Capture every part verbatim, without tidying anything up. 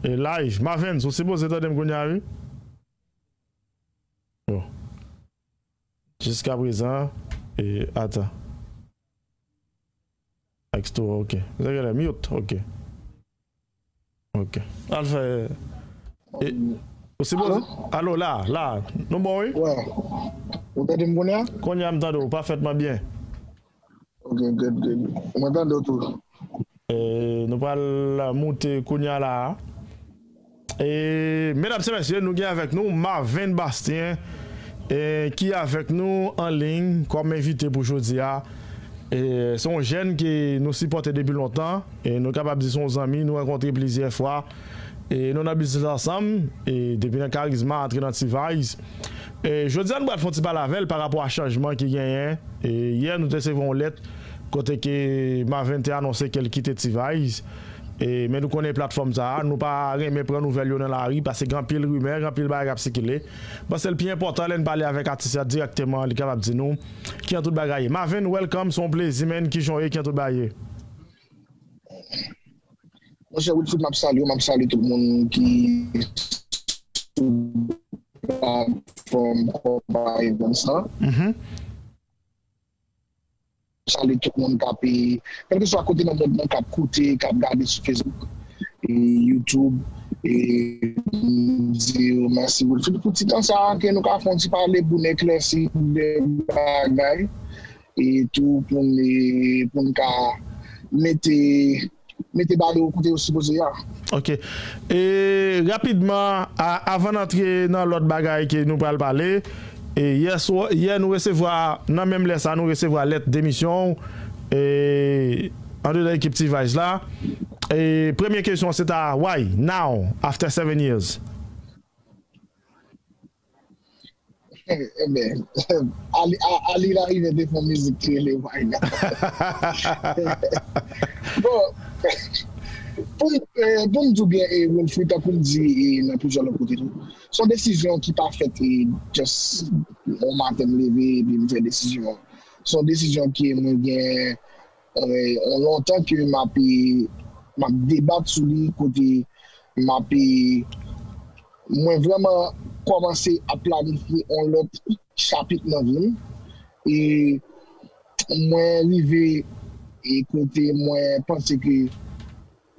E live. Mavens, ou sipoze tande m kounye a, wi. Bon. Jiska prezan, e, atan. Extra, ok. Mute, ok. Ok. Al fè, e, ou sipoze, alo, la, la, nou bon, wi? Wè. Ou tande m kounye a? Kounye a m tande w pafètman byen. Ok, good, good. Mwen tande w tou. E, nou pral moute kounye a la. E, medam e mesye, nou gen avèk nou Marven Bastien, e, ki avèk nou an liy kòm envite pou jodi a. E, se yon jèn ke nou sipòte depi lontan. E, nou kapab di se yon zanmi, nou rankontre plizyè fwa. E, nou nan biznis ansanm. E, depi nan Karizma, antre nan T-Vice. E, jodi a, nou pral fè yon ti pale avè l pa rapò a chanjman ki genyen. E, yè, nou te resevwa yon lèt kote ke Marven te anonse ke l kite T-Vice. E, men nou konnen platfòm sa a, nou pa renmen pran nouvèl yo nan lari, paske gen anpil rimè, gen anpil bagay k ap sikile. Panse l pi enpòtan lè n pale avèk atis la dirèkteman, li kapab di nou kijan tout bagay ye. Marven, welcome, se yon plezi, man, kijan w ye, kijan tout bagay ye? Monchè Wilfrid, m ap salye w, m ap salye tout moun ki sou platfòm Konpa Events lan. Mhm. Salye tout moun k ap, e, kèlkeswa kote nan mond lan, k ap koute, k ap gade sou Facebook, e, YouTube, e, m di yo mèsi Wilfrid pou ti tan sa a ke nou ka fè yon ti pale pou n eklèsi de bagay, e tou pou n, e, pou n ka mete mete ba yo kote yo sipoze ye a. Ok. E rapidman, a- avan n antre nan lòt bagay ke nou pral pale, e yè swa- yè nou resevwa, nan menm lè sa, nou resevwa lèt demisyon w, e andedan ekip T-Vice la. E premye kesyon se ta, why now, after seven years? Ebyen, Ali, a- Ali Larivière te fè yon mizik ki rele Why Now. Bon, pou m, eh, pou m di w byen, eh, Wilfrid, tankou m di, eh, nan plizyè lòt kote tou, se yon desizyon ki pa fèt, eh, just yon maten m leve epi m fè desizyon an. Se yon desizyon ke mwen gen, eh, yon lontan ke m ap, eh, m ap debat sou li, kote m ap, eh, mwen vrèman kòmanse ap planifye yon lòt chapit nan vi m. E mwen rive, e kote mwen panse ke,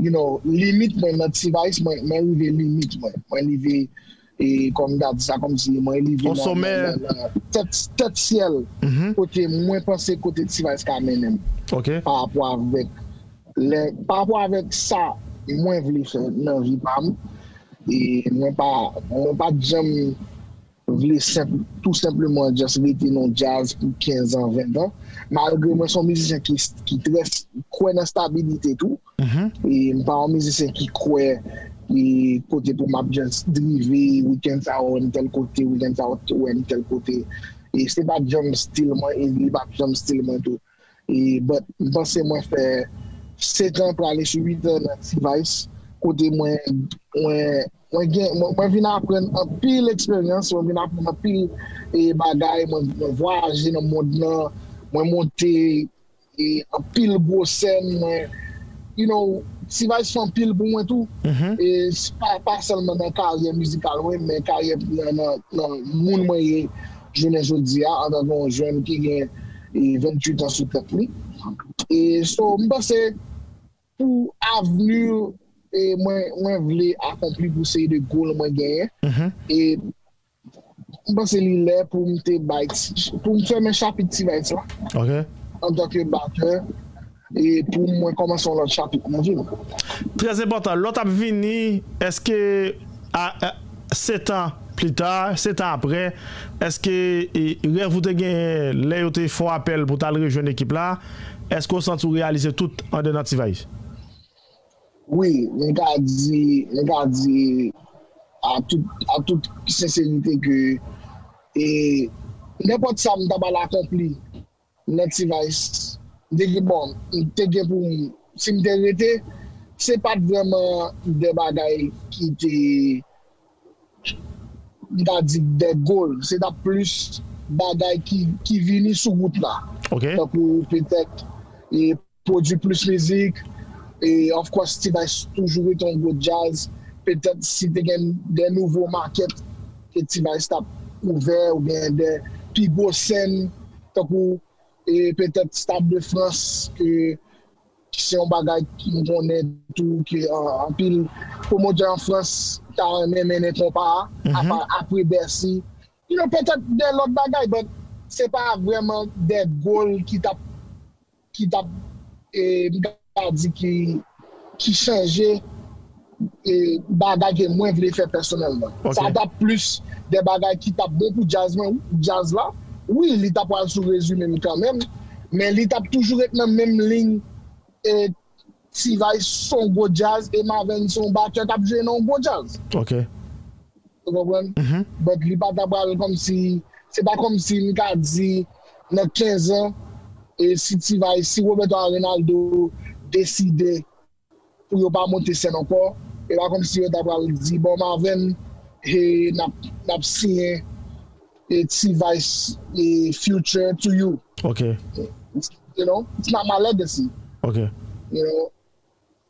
you know, limit mwen nan T-Vice, mwen, mwen rive limit mwen. Mwen rive, e kòm m ta di sa, kòmsi mwen rive nan, nan, nan, nan tèt, tèt syèl, kote mwen panse kote T-Vice ka mennen m. Pa rapò avèk lè, pa rapò avèk sa mwen vle fè nan vi pa m, e mwen pa, mwen pa t janm vle senp, tou senpleman just rete nan djaz pou kenz an, ven an. Malgre mwen se yon mizisyen ki, ki trè s- kwè nan stabilite tou. E m pa yon mizisyen ki kwè, e kote pou m ap just drive, weekend sa w wè m tèl kote, weekend sa w wè m tèl kote. E se pa janm stil mwen, e li pa janm stil mwen tou. E, but, m panse mwen fè sèt an, prale sou uit an nan T-Vice, kote mwen, mwen, mwen gen, mwen, mwen vin aprann anpil eksperyans, mwen vin aprann anpil, e, bagay, mwen, mwen vwayaje nan mond lan, mwen monte, e, anpil gwo sèn, mwen, you know, T-Vice fè anpil pou mwen tou. E s- pa, pa sèlman nan karyè mizikal mwen, men karyè nan, nan, nan moun mwen ye jounen jodi a, antanke yon jèn ki gen, e, venntuit an sou tèt li. E so, m panse pou avni, e mwen, mwen vle akonpli pou seri de goal mwen genyen. E m panse li lè pou m te bay ti- pou m fèmen chapit T-Vice la antanke batè, e pou mwen kòmanse yon lòt chapit nan vi m. Trè enpòtan. Lè w t ap vini, èske a, a, sèt an pli ta, sèt an apre, èske, e, rèv ou te genyen lè yo te fè w apèl pou w t al rejwenn ekip la, èske w santi w reyalize tout andedan T-Vice? Wi, mwen ka di, mwen ka di a tout, a tout senserite ke, e, nenpòt sa m ta pral akonpli nan T-Vice, m te gen, bon, m te gen pou m, si m te rete, se pa t vrèman de bagay ki te, m ta di de goal, se t ap plis bagay ki, ki vini sou wout la. Tankou petèt, e, pwodui plis mizik, e, of course, T-Vice toujou rete yon gwo djaz, petèt si te gen de nouvo makèt ke T-Vice t ap ouvè, oubyen de pi gwo sèn, tankou e petèt Stade de France, ke se yon bagay ki m konnen tou ke an- anpil pwomotè an Frans ta renmen mennen konpa a, apa apre Bercy. You know, petèt de lòt bagay, but se pa vrèman de goal ki t ap, ki t ap, e, m ka di ki, ki chanje e, bagay ke mwen vle fè pèsonèlman. Sa t ap plis de bagay ki t ap bon pou djaz mwen, djaz la. Wi, li t ap pral sou rezime m kanmenm, men li t ap toujou ret nan menm liy e T-Vice se yon gwo djaz e Mavin se yon batè k ap jwe nan yon gwo djaz. Ok. Ou konprann? But li pa ta pral kòmsi, se pa kòmsi m ka di nan kenz an, e si T-Vice, si Roberto Arreynaldo deside pou yo pa monte sèn ankò, e pa kòmsi yo ta pral di, bon, Mavin, e n ap, n ap siyen e T-Vice e future to you. Ok. You know, it's not my legacy. Ok. You know,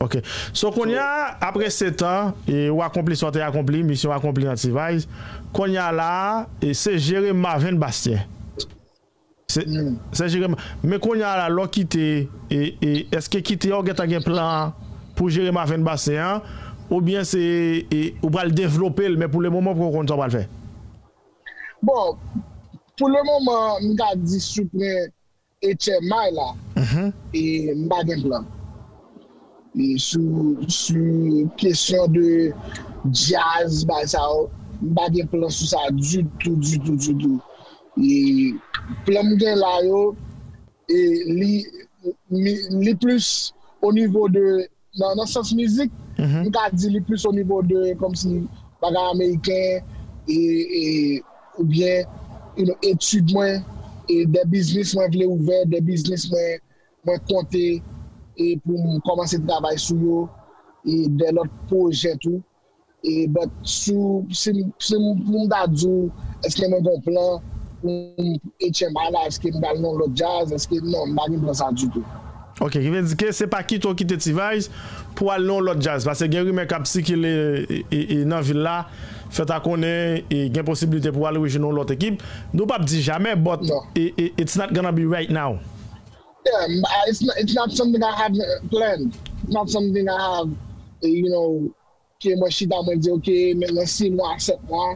Ok. So kounye a, apre sèt an, e ou akonpli sa w te akonpli, misyon akonpli nan T-Vice. Kounye a la, e se jere Mavin Bastien. Se se jere. Men kounye a la, lè w kite, e, e, èske kite a w gentan gen plan pou jere Mavin Bastien an, oubyen se e, ou pral devlope l, men pou le moman, w poko konn sa w pral fè? Bon, pou le moman, m ka di sou pwen H M I la, e m pa gen plan. E sou, sou kesyon de djaz, bagay sa yo, m pa gen plan sou sa ditou, ditou, ditou. E plan m gen la yo, e li, li, li plis o nivo de, nan, nan sans mizik, m ka di li plis o nivo de, kòmsi, bagay ameriken, e, e, oubyen, you know, etid mwen, e de biznis mwen vle ouvè, de biznis mwen, mwen konte, e pou m kòmanse travay sou yo, e de lòt pwojè tou. E, but, sou, si, m- si m- pou m ta di w, èske mwen gen yon plan pou m H M I la, èske m pral nan yon lòt djaz, èske, non, m pa gen plan sa ditou. Ok, ki vle di ke se pa kite w kite T-Vice pou al nan yon lòt djaz, paske gen rimè k ap sikile e, e, e, nan vil la, fè ta konnen e gen posiblite pou al rejwenn yon lòt ekip. Nou p ap di jamè, but Non. e, e, it's not gonna be right now. Yeah, m- I- it's not, it's not something I have uh, planned. It's not something I have, uh, you know, ke mwen chita mwen di, ok, men nan sis mwa, sèt mwa,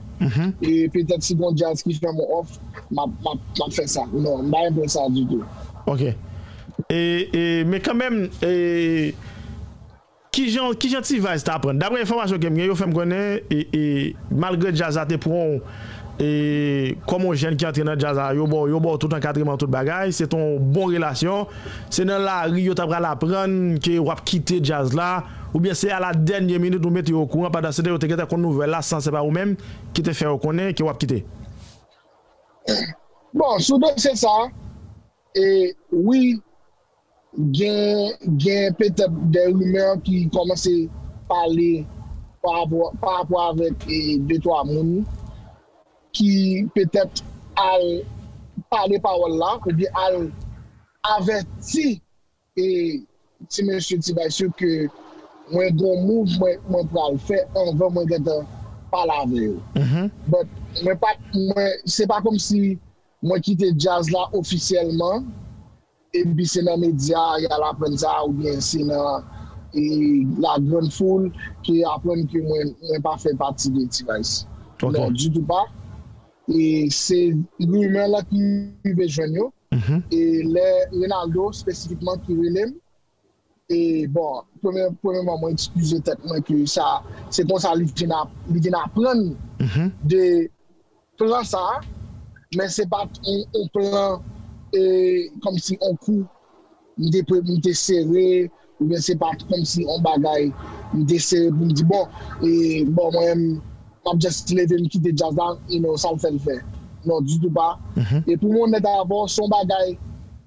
e petèt si gon djaz ki fè mwen off, m ap, m ap, m ap fè sa. Non, m pa gen plan sa ditou. Ok. E, e, men kanmenm, e, kijan, kijan T-Vice ta aprann? Daprè enfòmasyon ke m gen, yo fè m konnen, e, e, malgre djaz la te pran w, e, kòm yon jèn ki antre nan djaz la, yo ba w, yo ba w tout ankadreman, tout bagay, se te yon bon relasyon. Se nan lari yo ta pral aprann ke w ap kite djaz la, oubyen se a la dènye minit ou mete yo okouran, pandan se tan yo te gentan konn nouvèl la, san se pa ou menm ki te fè yo konnen ke w ap kite? Bon, sou dosye sa, e wi, gen, gen petèt de rimè ki kòmanse pale pa rapò, pa rapò avèk e, de twa moun ki petèt al pale pawòl la oubyen al avèti e ti mesye T-Vice yo ke mwen gon move mwen, mwen pral fè anvan mwen gentan pale avè yo. But mwen pa, mwen, se pa kòmsi mwen kite djaz la ofisyèlman, epi se nan medya y al aprann sa, oubyen se nan e, la grande foule ke y aprann ke mwen, mwen pa fè pati de T-Vice. Ok. Non, ditou pa. E se rimè la ki rive jwenn yo. E lè Renaldo espesifikman ki rele m, e bon, premye, premyèman, mwen eskize tèt mwen ke sa, se konsa li vin ap, li vin aprann de plan sa, men se pa t yon, yon plan e, kòmsi yon kou m te, pre- m te sere, oubyen se pa t kòmsi yon bagay m te sere pou m di, bon, e, bon, mwen, m ap just leve m kite djaz la, you know, sa l fè l fè. Non, ditou pa. E pou m onèt avè w, se yon bagay,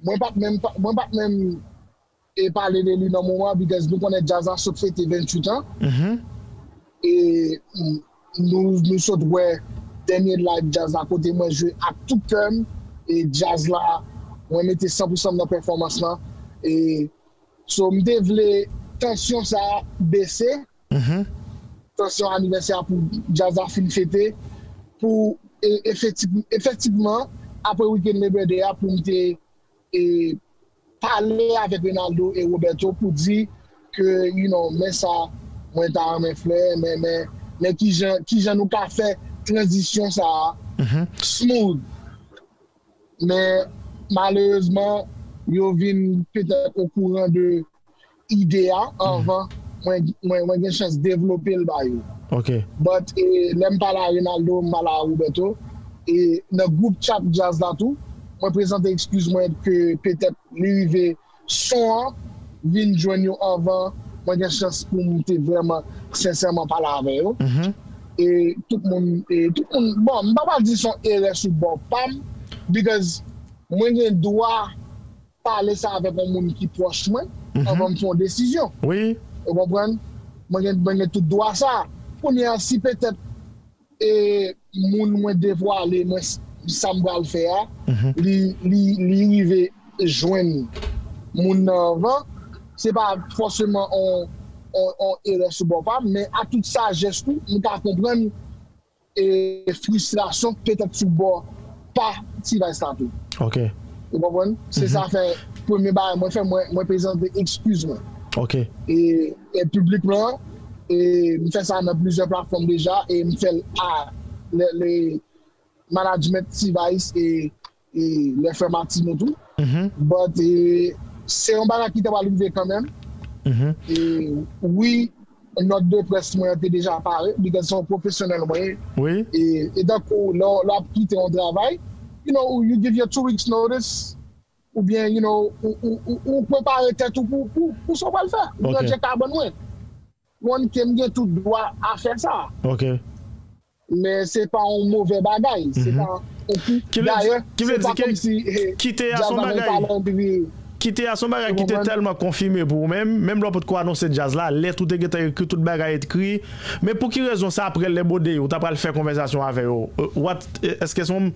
mwen pa t menm, mwen pa t menm e pale de li nan moman, because nou konnen djaz la sot fete venntuit an. E mm, nou, nou sot wè dènye live djaz la kote mwen jwe ak tout kè m. E djaz la, mwen mete san pou san m nan pèfòmans lan. E so, m te vle tansyon sa a bese. tansyon anivèsè a pou djaz la fin fete, pou e, efektiv, efektivman, apre wikenn Labor Day a, pou m te e, pale avèk Renaldo e Roberto pou di ke, you know, men sa, mwen ta renmen fè, men, men, men kijan, kijan nou ka fè tranzisyon sa a smooth. Men, malerezman, yo vin petèt okouran de ide a anvan mwen, mwen, mwen gen chans devlope l ba yo. Ok. But e, lè m pale a Renaldo, m pale a Roberto, e nan gwoup chat djaz la tou, mwen prezante ekskiz mwen ke petèt li rive son an vin jwenn yo anvan mwen gen chans pou m te vrèman sensèman pale avè yo. E tout moun, e tout moun, bon, m pa pral di se yon erè sou bò pa m, because mwen gen dwa pale sa avèk yon moun ki pwòch mwen anvan m fè yon desizyon. Wi. Ou konprann? Mwen gen, mwen gen tout dwa sa. Kounye a, si petèt e moun mwen devwale mwen s- sa m pral fè a, li, li, li rive jwenn moun nan anvan, se pa fòseman on, on, on erè sou bò pa m, men a tout sajès tou, m ka konprann e fristrasyon petèt sou bò pa T-Vice la tou. Ok. Ou konprann? Se sa fè premye bagay mwen fè, mwen, mwen prezante ekskiz mwen. Ok. E, e piblik lan, e m fè sa nan plizyè platfòm deja, e m fè l a le, le management T-Vice e, e lè frè Martino tou. But e, se yon bagay ki ta pral rive kanmenm. E wi, nòt de près mwen an te deja pare, because se yon pwofesyonèl mwen ye. Wi. E, e tankou lè w- lè w ap kite yon travay, you know, you give your two weeks notice, oubyen, you know, ou, ou, ou, ou prepare tèt ou pou, pou, pou sa w pral fè. Ou Ok. ranje kabann mwen. One K m gen tout dwa a fè sa. Ok. Men se pa yon move bagay. Se pa yon kou. Ki vle Dayè, ki vle se pa di ke kòmsi, eh, kite a se yon djaz la bagay. Kalandriye. Kite a se yon bagay ki te Ou konprann? Tèlman konfime pou ou menm, menm lè w potko anonse djaz la, lè tou te gentan ekri, tout bagay ekri. Men pou ki rezon se apre Labor Day ou ta pral fè konvèsasyon avè yo? Euh, What, èske se yon,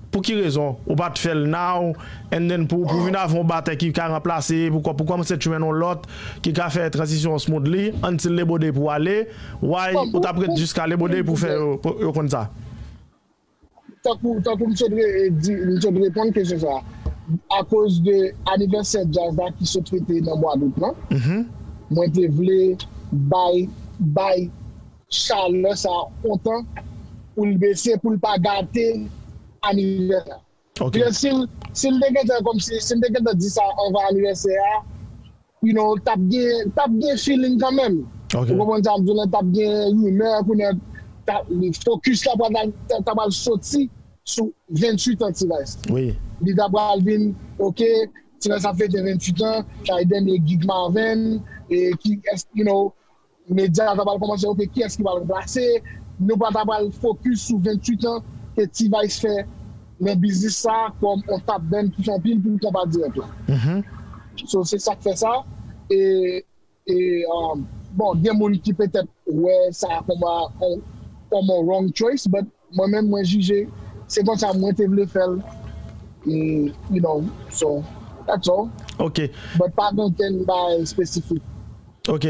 pou ki rezon ou pa t fè l now, and then pou, pou vin avè yon batè ki ka ranplase, pou, pou kòmanse train yon lòt, ki ka fè tranzisyon an smoothly, until Labor Day pou ale, why Bon, ou t ap ret pou- jiska Labor Day pou fè yo, pou yo konn sa? Tankou, tankou m sot re- di, m sot reponn kesyon sa a. Akoz de anivèsè djaz la ki sot fete nan mwa dout lan, mwen te vle bay, bay chalè sa a otan pou l bese, pou l pa gate anivèsè a. Ok. Paske si l, si l te gentan kòmsi, si m te gentan di sa anvan anivèsè a, you know, t ap gen, t ap gen feeling kanmenm. Ok. Ou konprann sa m di w la, t ap gen rimè, kounye a, t ap- focus la pral, t ap al soti sou venntuit an T-Vice. Wi. Li ta pral vin, ok, T-Vice ap fete venntuit an, sa e dènye gig Marven, e ki, you know, medya ta pral kòmanse, ok, kiyès ki pral ranplase, nou pa ta pral focus sou venntuit an ke T-Vice fè nan biznis sa a kòm on top band ki fè anpil pou konpa dirèk la. So, se sa k fè sa. E, e um, bon, gen moun ki petèt wè sa kòm a- on- kòm on wrong choice, but mwen menm, mwen jije se konsa mwen te vle fè l. E, you know, so, that's all. Ok. But pa gen okenn bagay espesifik. Ok.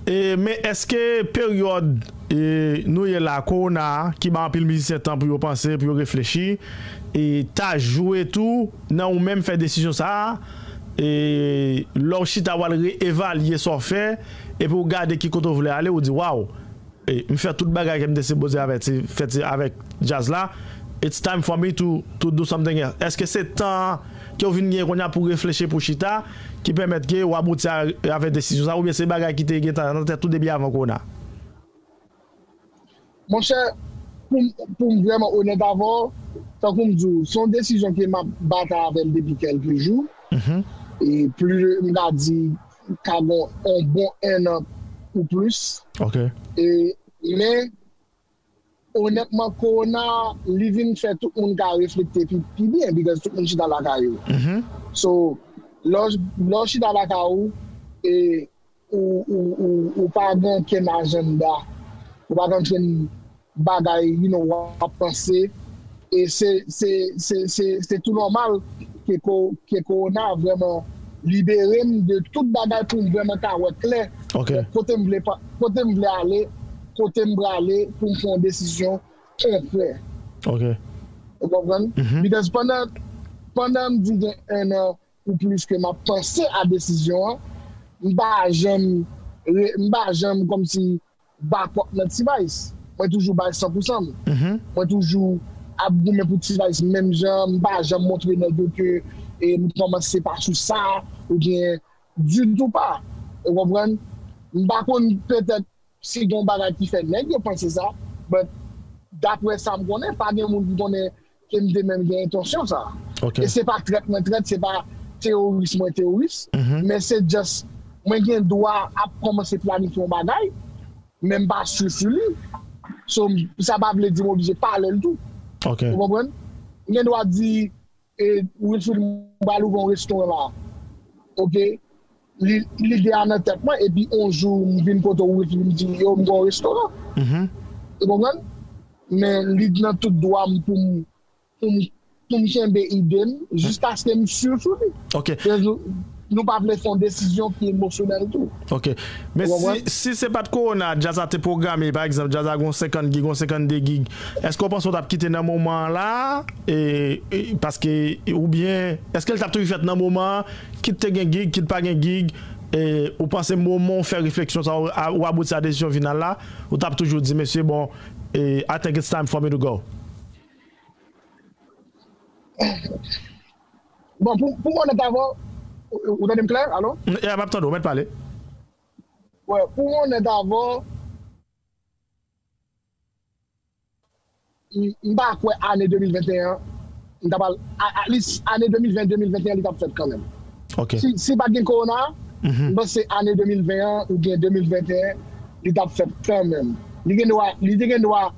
E, men èske peryòd e, nou ye la, kowona a, ki ba anpil mizisyen tan pou yo panse, pou yo reflechi, e ta jwe tou nan ou menm fè desizyon sa a, e lè w chita w al re-evalye sa w fè, epi w gade ki kote w vle ale, ou di, waw, e, m fè tout bagay ke m te sipoze avè ti- fè ti- avèk djaz la, it's time for me to, to do something else. Èske se tan an ke w vin gen kounye a pou reflechi, pou chita, ki pèmèt ke w abouti a- avè desizyon sa, oubyen se bagay ki te gentan nan tèt ou depi avan kowona? Monchè, pou m- pou m vrèman onèt avè w, tankou m di w, se yon desizyon ke m ap batay avè l depi kèlke jou. E pli, m ka di, ka gon on bon ennan ou plis. Ok. E, men, onètman, kowona, li vin fè tout moun ka reflekte pi, pi byen, because tout moun chita lakay yo. So, lè w- lè w chita lakay ou, e, ou, ou, ou, ou pa gen okenn ajanda, ou pa gen okenn bagay, you know, w ap panse, e se, se, se, se, se tou nòmal ke, ko, ke kowona vrèman libere m de tout bagay pou m vrèman ka wè klè. Ok. Kote m vle pa- kote m vle ale, kote m prale pou m fè yon desizyon konkrè. Ok. Ou konprann? Because pandan, pandan m di gen enn an ou plis ke m ap panse a desizyon an, m pa janm, re- m pa janm kòmsi back up nan T-Vice. Mwen toujou bay san pou san m. Mwen toujou ap goumen pou T-Vice menm jan, m pa janm montre nèg yo ke e, m kòmanse pa sou sa, oubyen ditou pa. Ou konprann? M pa konn petèt si gen yon bagay ki fè nèg yo panse sa, but daprè sa m konnen, pa gen moun ki konnen ke m te menm gen entansyon sa. Ok. E se pa trèt mwen trèt, se pa teworis mwen teworis, men se just mwen gen dwa ap kòmanse planifye yon bagay, men m pa si sou li. So, sa pa vle di m oblije pale l tou. Ok. Ou konprann? M gen dwa di, e, Wilfrid, m pral ouvri yon restoran la. Ok? Li, lide a nan tèt mwen, epi yon jou, m vin kote Wilfrid, m di, yo, m gen yon restoran. Mhm. Ou konprann? Men li nan tout dwa m pou m, pou m, pou m kenbe ide m, jiskaske m si sou li. Ok. Ke nou, nou pa vle fè yon desizyon ki emosyonèl tou. Ok. Men Ou si, konprann? Si se pa t kowona, djaz la te pwograme, pa egzanp, djaz la gon senkant gig, gon senkann de gig, èske w panse w t ap kite nan moman an la? E, e, paske, oubyen, èske l t ap toujou fèt nan moman an, kit te gen gig, kit pa gen gig, e, ou panse moman w fè refleksyon sa, ou, a- ou abouti a desizyon final la, ou t ap toujou di, mesye, bon, e, I think it's time for me to go. Bon, pou, pou m onèt avè w, ou, ou tande m klè? Alo? Ya, m ap tande w, mèt pale. Wè, pou m onèt avè w, m, m pa kwè ane de mil venteyen an, m ta pral, a- at least ane de mil ven, de mil venteyen, li t ap fèt kanmenm. Ok. Si, si pa t gen kowona, Mhm. m panse ane de mil ven an oubyen de mil venteyen, li t ap fèt kanmenm. Li gen dwa, li te gen dwa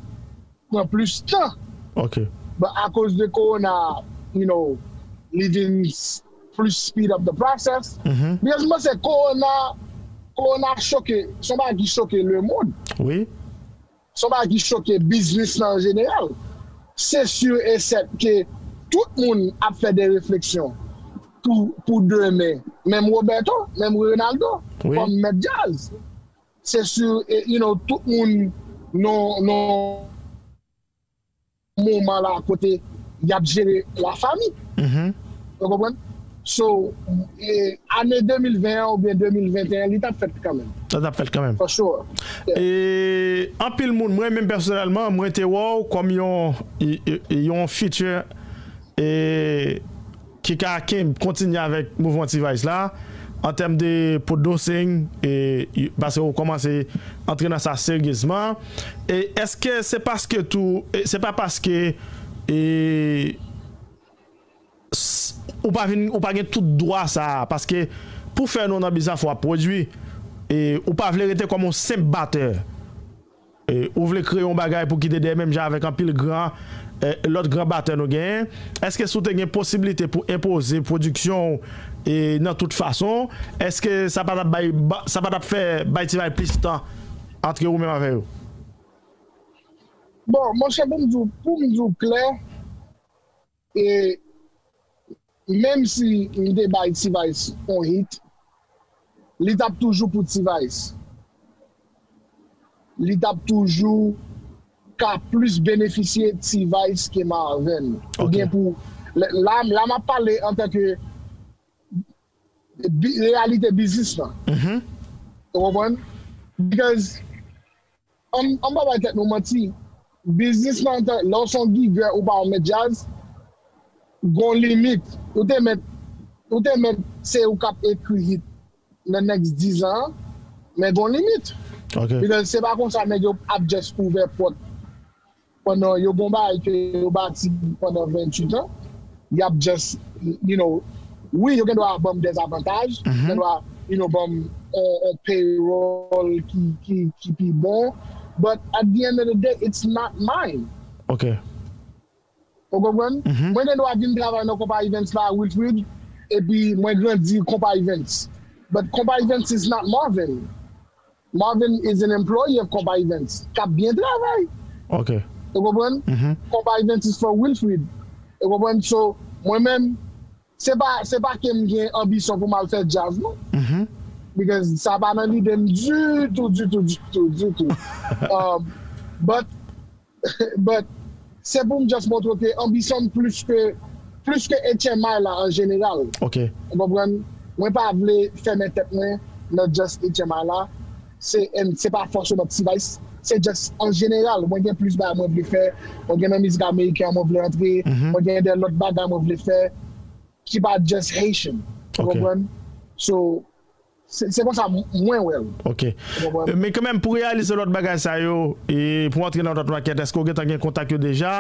pran plis tan. Ok. But akoz de kowona, you know, li vin s- plis speed up the process. Mhm. Because m panse kowona, kowona choke, se yon bagay ki choke lemonn. Wi. Se yon bagay ki choke biznis lan an jeneral. Se sur e sèten ke tout moun ap fè de refleksyon pou, pou demen. Menm Roberto, menm Reynaldo, Wi. Kòm mèt djaz. Se sur, e, you know, tout moun nan, nan moman la kote y ap jere lafanmi. Mhm. Ou konprann? So, e, ane de mil ven an oubyen de mil venteyen, li t ap fèt kanmenm. Sa t ap fèt kanmenm. For sure. E anpil moun, mwen menm pèsonèlman, mwen te wè w kòm yon, y- y- yon future e, ki ka ken- kontinye avèk mouvman T-Vice la, an tèm de producing, e, y- paske w kòmanse antre nan sa seryezman. E èske se paske tou, e, se pa paske, e, s- ou pa vin, ou pa gen tout dwa sa a, paske pou fè non nan biznis la fò w ap pwodui, e, ou pa vle rete kòm yon senp batè. E, ou vle kreye yon bagay pou kite dèyè menm jan avèk anpil gran, e, lòt gran batè nou genyen. Èske si w te gen posiblite pou enpoze pwodiksyon w, e, nan tout fason, èske sa pa t ap bay, ba- sa pa t ap fè bay T-Vice plis tan antre ou menm avè yo? Bon, monchè, pou m di w, pou m di w klè, e menm si m te bay T-Vice yon hit, li t ap toujou pou T-Vice. Li t ap toujou ka plis benefisye T-Vice ke Marven. Ok. Oubyen pou, la, la, la m ap pale antanke bi- reyalite biznis lan. Mhm. Ou konprann? Because an, an pa bay tèt nou manti. Biznis lan, lè w se yon gigè ou pa yon mèt djaz, gon limit. Ou te mèt, ou te mèt se ou k ap ekri hit nan next dizan an, men gon limit. Ok. Because se pa konsa nèg yo ap just ouvè pòt pandan yo gon bagay ke yo bati pandan ventuit an. Y ap just, you know, wi, yo gen dwa ban m dèzavantaj, yo gen dwa, you know, ban m on, on payroll ki, ki, ki pi bon, but at the end of the day, it's not mine. Ok. Ou konprann? Mwen gen dwa vin travay nan Konpa Events la, Wilfrid, epi mwen grandi Konpa Events. But Konpa Events is not Marven. Marven is an employee of Konpa Events k ap byen travay. Ok. Ou konprann? Konpa Events is for Wilfrid. Ou konprann? So, mwen menm, se pa, se pa ke m gen anbisyon pou m al fè djaz, non. Mhm. Because sa pa nan lide m ditou, ditou, ditou, ditou. Um, but, but, se pou m just montre ke anbisyon m plis ke, plis ke H M I la an jeneral. Ok. Ou konprann? Mwen pa vle fèmen tèt mwen nan just H M I la. Se, and se pa fòseman T-Vice. Se just an jeneral. Mwen gen plis bagay mwen vle fè. Mwen gen nan mizik ameriken an mwen vle antre. Mwen gen de lòt bagay mwen vle fè ki pa just Haitian. Ou Ok. Konprann? So, se se konsa m- mwen wè l. Ok. Ou konprann? Men kanmenm, pou reyalize lòt bagay sa yo, e pou antre nan lòt makèt, èske w gentan gen kontak yo deja?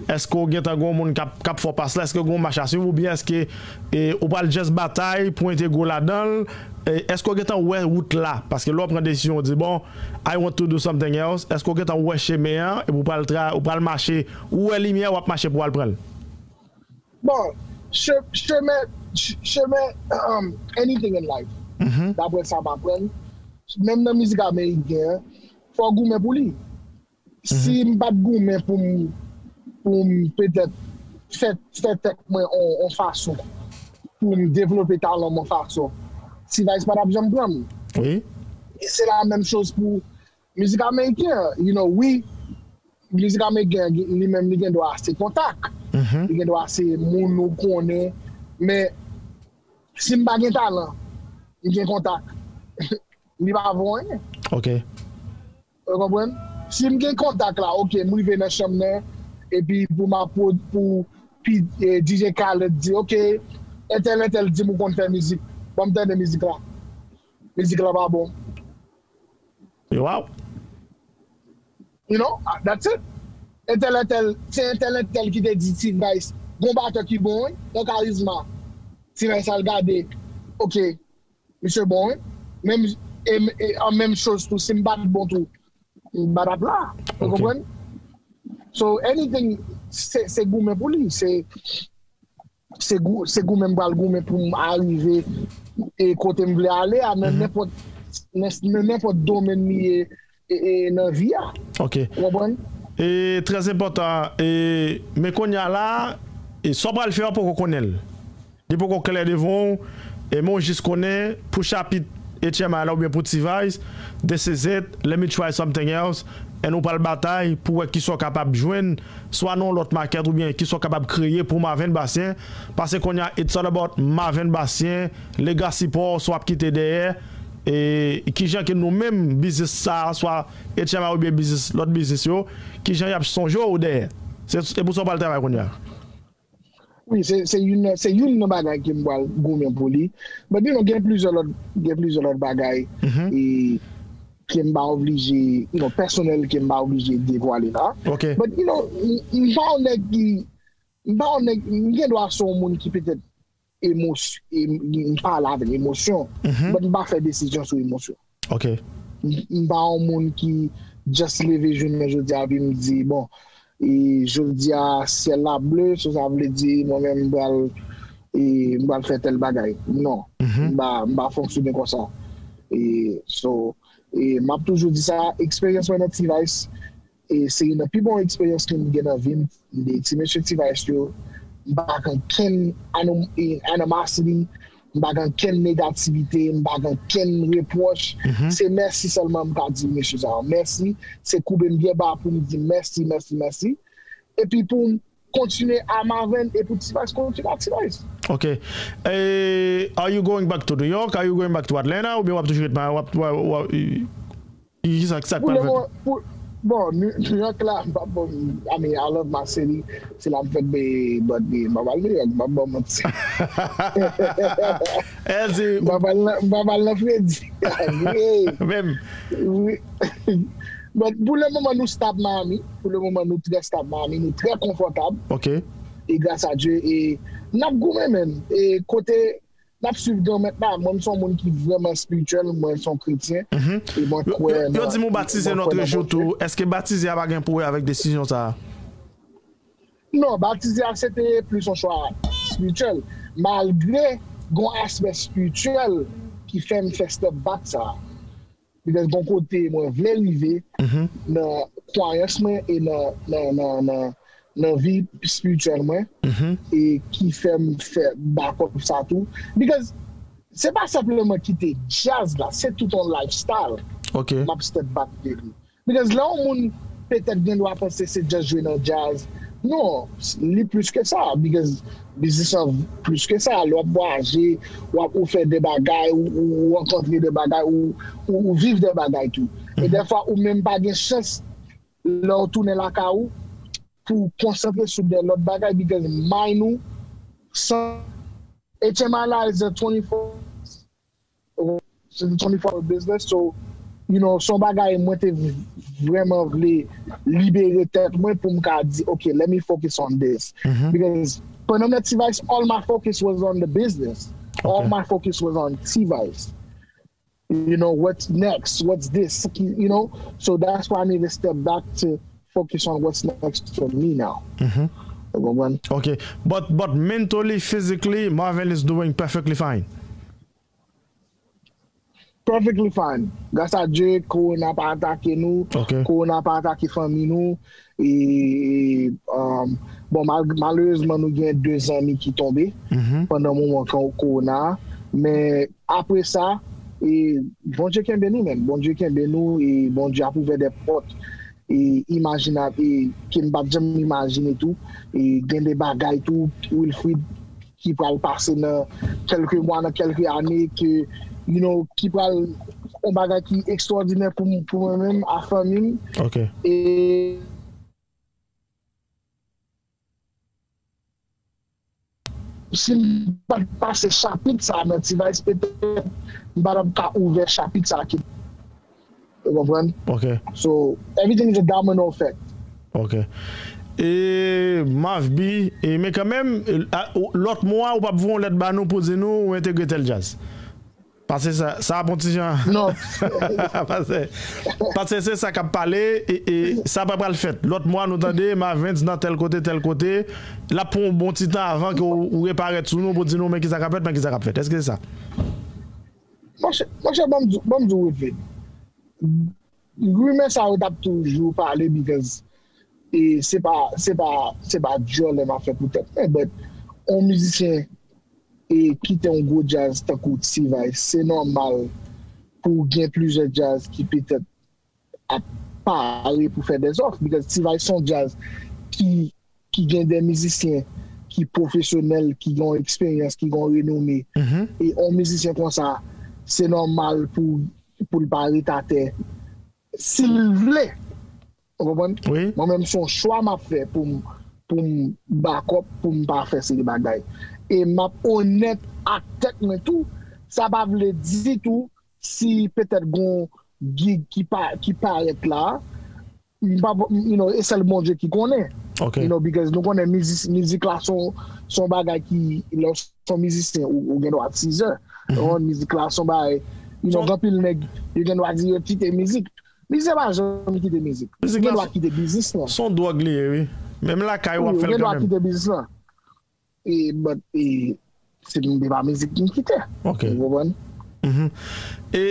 Èske w gentan gen yon moun k ap k ap fè w pas la? Èske gen yon mach a swiv oubyen èske e, ou pral just batay pou entegre w ladan l? E, èske w gentan wè wout la? Paske lè w pran desizyon, w di, bon, I want to do something else. Èske w gentan wè chemen an epi w pral, tra, w pral mache, ou wè limyè, w ap mache pou w al pran l? Bon, che- chemen, che- chemen, um, anything in life, dapre sa m aprann, menm nan mizik ameriken an, fò w goumen pou li. Si m pa t goumen pou m, pou m petèt fè, fè tèt mwen on, on fason, pou m devlope talan m on fason, T-Vice pa t ap janm pran m. Wi. E se la menm choz pou mizik ameriken an. You know, wi, mizik ameriken an, li menm li gen dwa se kontak. Li gen dwa se moun ou konnen. Men si m pa gen talan, m gen kontak, li pa vo anyen. Ok. Ou konprann? Si m gen kontak la, ok, m rive nan chanm nan, epi pou m ap pou, pou pi, eh, D J Khaled di, ok, entèl, entèl di m ou konn fè mizik. Ban m tande mizik la. Mizik la pa bon. Wow. You know, that's it. Entèl, entèl, se entèl, entèl ki te di T-Vice, gon batè ki bon, wi, yon karizma. T-Vice al gade, ok, misye bon, wi. Menm, e, e, an menm choz tou, si m pa t bon tou, m pa t ap la. Ou Ok. Konprann? So, anything, se se goumen pou li. Se se gou, se goumen m pral goumen pou m arive e kote m vle ale a, nan nenpòt, nan nan nenpòt domèn li ye e, e nan vi a. Ok. Ou konprann? E trè enpòtan, e, men kounye a la, e sa w pral fè a poko konnen l. Li poko klè devan w, e men w jis konnen pou chapit H M I la oubyen pou T-Vice, this is it, let me try something else, and ou pral batay pou wè kisa w kapab jwenn, swa nan yon lòt makèt oubyen kisa w kapab kreye pou Marven Bastien, paske kounye a, it's all about Marven Bastien, legacy pa w, sa w ap kite dèyè, e kijan ke nou menm, biznis sa a, swa H M I oubyen biznis, lòt biznis yo, kijan y ap sonje w dèyè. Se, se pou sa w pral travay kounye a. Wi, se se youn nan, se youn nan bagay ke m pral goumen pou li. But you know, gen plizyè lòt, gen plizyè lòt bagay e ke m pa oblije, you know, pèsonèl ke m pa oblije devwale la. Ok. But you know, m m pa yon nèg ki, m pa yon nèg, m gen dwa se yon moun ki petèt emosyon, m pale avèk emosyon, but m pa fè desizyon sou emosyon. Ok. M m pa yon moun ki just leve jounen jodi a epi m di, bon, e jodi a syèl la ble, so sa vle di mwen menm m pral, e m pral fè tèl bagay. Non, m pa, m pa fonksyone konsa. E so, e m ap toujou di sa, eksperyans mwen nan T-Vice, e se youn nan pi bon eksperyans ke m gen nan vi m. M de ti mesye T-Vice yo, m pa gen kenn anom- e, animosity, m pa gen kenn negativite, m pa gen kenn repwòch. Se mèsi sèlman m ka di mesye sa yo. Mèsi, se koube m byen ba pou m di mèsi, mèsi, mèsi. Epi pou m kontinye a Marven e pou T-Vice kontinye a T-Vice. Ok. E, are you going back to New York? Are you going back to Atlanta? Oubyen w ap toujou ret ma-, w ap, w ap, w ap, e, kisa, kisa k Pou pral le fèt? moman, pou, bon, New New York la, m pa, bon, I mean, I love my city. Se la m fèt, be- but, be- m pa pral New York, m pa ban manti. Èl di, M pa pral nan- m pa pral nan fredi. Anyway, menm. wi. But pou le moman, nou stable Miami. Pou le moman, nou trè stable Miami. Nou trè konfòtab. Ok. E gras a Dye, e n ap goumen, menm. E kote n ap swiv Granmèt la, mwen, m se yon moun ki vrèman espirityèl, mwen, se yon kretyen. E mwen Yo, kwè yo, yo nan- di m ou batize mwen nan kwè trèz nan jou Bondye. Tou. Èske batize a pa gen pou wè avèk desizyon sa a? Non, batize a, se te plis yon chwa espirityèl. Malgre gon aspè espirityèl ki fè m fè step back sa a. Because gon kote mwen vle rive nan kwayans mwen e nan, nan, nan, nan, nan vi espirityèl mwen, e ki fè m fè back up sa tou. Because se pa senpleman kite djaz la, se tout yon lifestyle. Ok. M ap step back de li. Because lè yon moun petèt gen dwa panse se just jwe nan djaz. Non, li plis ke sa. Because biznis lan plis ke sa. Lè w ap vwayaje, w ap ou fè de bagay, ou, ou, ou rankontre de bagay, ou, ou, ou viv de bagay tou. E dèfwa ou menm pa gen chans lè w tounen lakay ou pou w konsantre sou de lòt bagay because mind ou san H M I la is a twenty-four, it's a twenty-four hour business, so you know, son bagay mwen te vrèman vle libere tèt mwen pou m ka di, ok, let me focus on this. Because pandan m nan T-Vice, all my focus was on the business. All my focus was on T-Vice. You know, what's next? What's this? You know, so that's why I need to step back to focus on what's next for me now. Ou konprann? Ok. But, but mentally, physically, Marvin is doing perfectly fine. Perfectly fine. Gras a Dye, kowona pa atake nou, kowona pa atake fanmi nou. E, e, um, bon, mal, malerezman, nou gen de zanmi ki tonbe pandan moman kan kowona a. Men apre sa, e, Bondye kenbe nou, men. Bondye kenbe nou, e Bondye ap ouvè de pòt e imajinab, e ke m pa t janm imajine tou. E gen de bagay tou, Wilfrid, ki pral pase nan kèlke mwa, nan kèlke ane, ke, you know, ki pral yon bagay ki ekstwòdinè pou m, pou mwen menm, a fanmi m. Ok. E si m pa t pase chapit sa a nan T-Vice, petèt m pa t ap ka ouvè chapit sa a ki Ou konprann? Ok. So, everything is a domino effect. Ok. E Mavbi, e, men kanmenm, e, a, ou, lòt mwa, ou p ap voye yon lèt ba nou pou di nou ou entegre tèl djaz. Paske sa, sa ap yon ti jan. Non. Paske, paske se sa k ap pale, e, e sa pa pral fèt. Lòt mwa, nou tande Mavens nan tèl kote, tèl kote. L ap pran yon bon ti tan avan ke ou, ou reparèt sou nou pou di nou men kisa k ap fèt, men kisa k ap fèt. Èske se sa? Monchè, monchè, ban m di, ban m di w, Wilfrid. Rimè sa yo t ap toujou pale, because, e, se pa, se pa, se pa djòlè m ap fè pou tèt mwen, but yon mizisyen, e, kite yon gwo djaz tankou T-Vice, se nòmal pou gen plizyè djaz ki petèt ap pare pou fè dèzòf, because T-Vice se yon djaz ki, ki gen de mizisyen ki pwofesyonèl, ki gen yon eksperyans, ki gen yon renome. E yon mizisyen konsa, se nòmal pou, pou l pa ret atè. Si l vle, ou konprann? Wi. Mwen menm, se yon chwa m ap fè pou m, pou m back up, pou m pa fè seri bagay. E m ap onèt ak tèt mwen tou, sa pa vle di tou si petèt gon gig ki pa, ki parèt la, m pa, you know, e sèl Bondye ki konnen. Ok. You know, because nou konnen mizi-, mizik la se yon, se yon bagay ki, lè w se yon mizisyen, ou, ou gen dwa tizè. Ou konprann, mizik la se yon bagay, you know, gen anpil nèg, yo gen dwa di yo kite mizik. Mizisyen pa janm kite mizik. Ou gen dwa kite biznis lan. Se yon dwòg li ye, wi. Menm lakay ou ap fè l kanmenm. Wi, ou gen dwa kite biznis lan. E, but, e, se m te pa mizik m kite. Ok. Ou konprann? Mhm. E,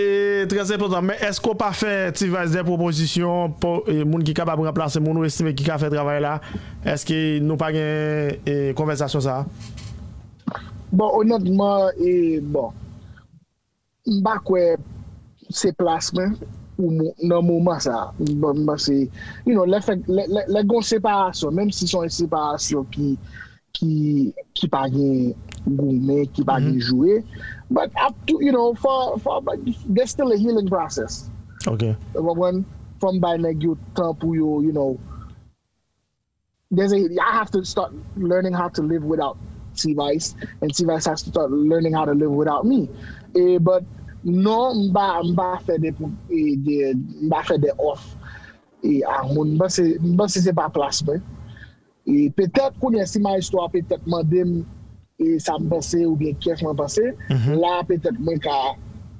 trè enpòtan, men èske w pa fè T-Vice de pwopozisyon pou, e, moun ki kapab ranplase moun ou estime ki ka fè travay la? Èske nou pa gen, e, konvèsasyon sa a? Bon, onètman, e, bon, m pa kwè se plas mwen pou mo-, nan moman sa a. M, m panse, you know, lè fèt, lè, lè, lè gon separasyon, menm si se yon separasyon ki, ki, ki pa gen goumen, ki pa gen joure, but up to, you know, for, for, but there's still a healing process. Ok. Ou konprann? Fò m bay nèg yo tan pou yo, you know, there's a, I have to start learning how to live without T-Vice, and T-Vice has to start learning how to live without me. E, but, non, m pa, m pa fè de, e, de, m pa fè de òf, e, a moun. M panse, m panse se pa plas mwen. E petèt, kounye a, si maestro a petèt mande m, e, sa m panse, oubyen kiyès mwen panse, la, petèt, mwen ka,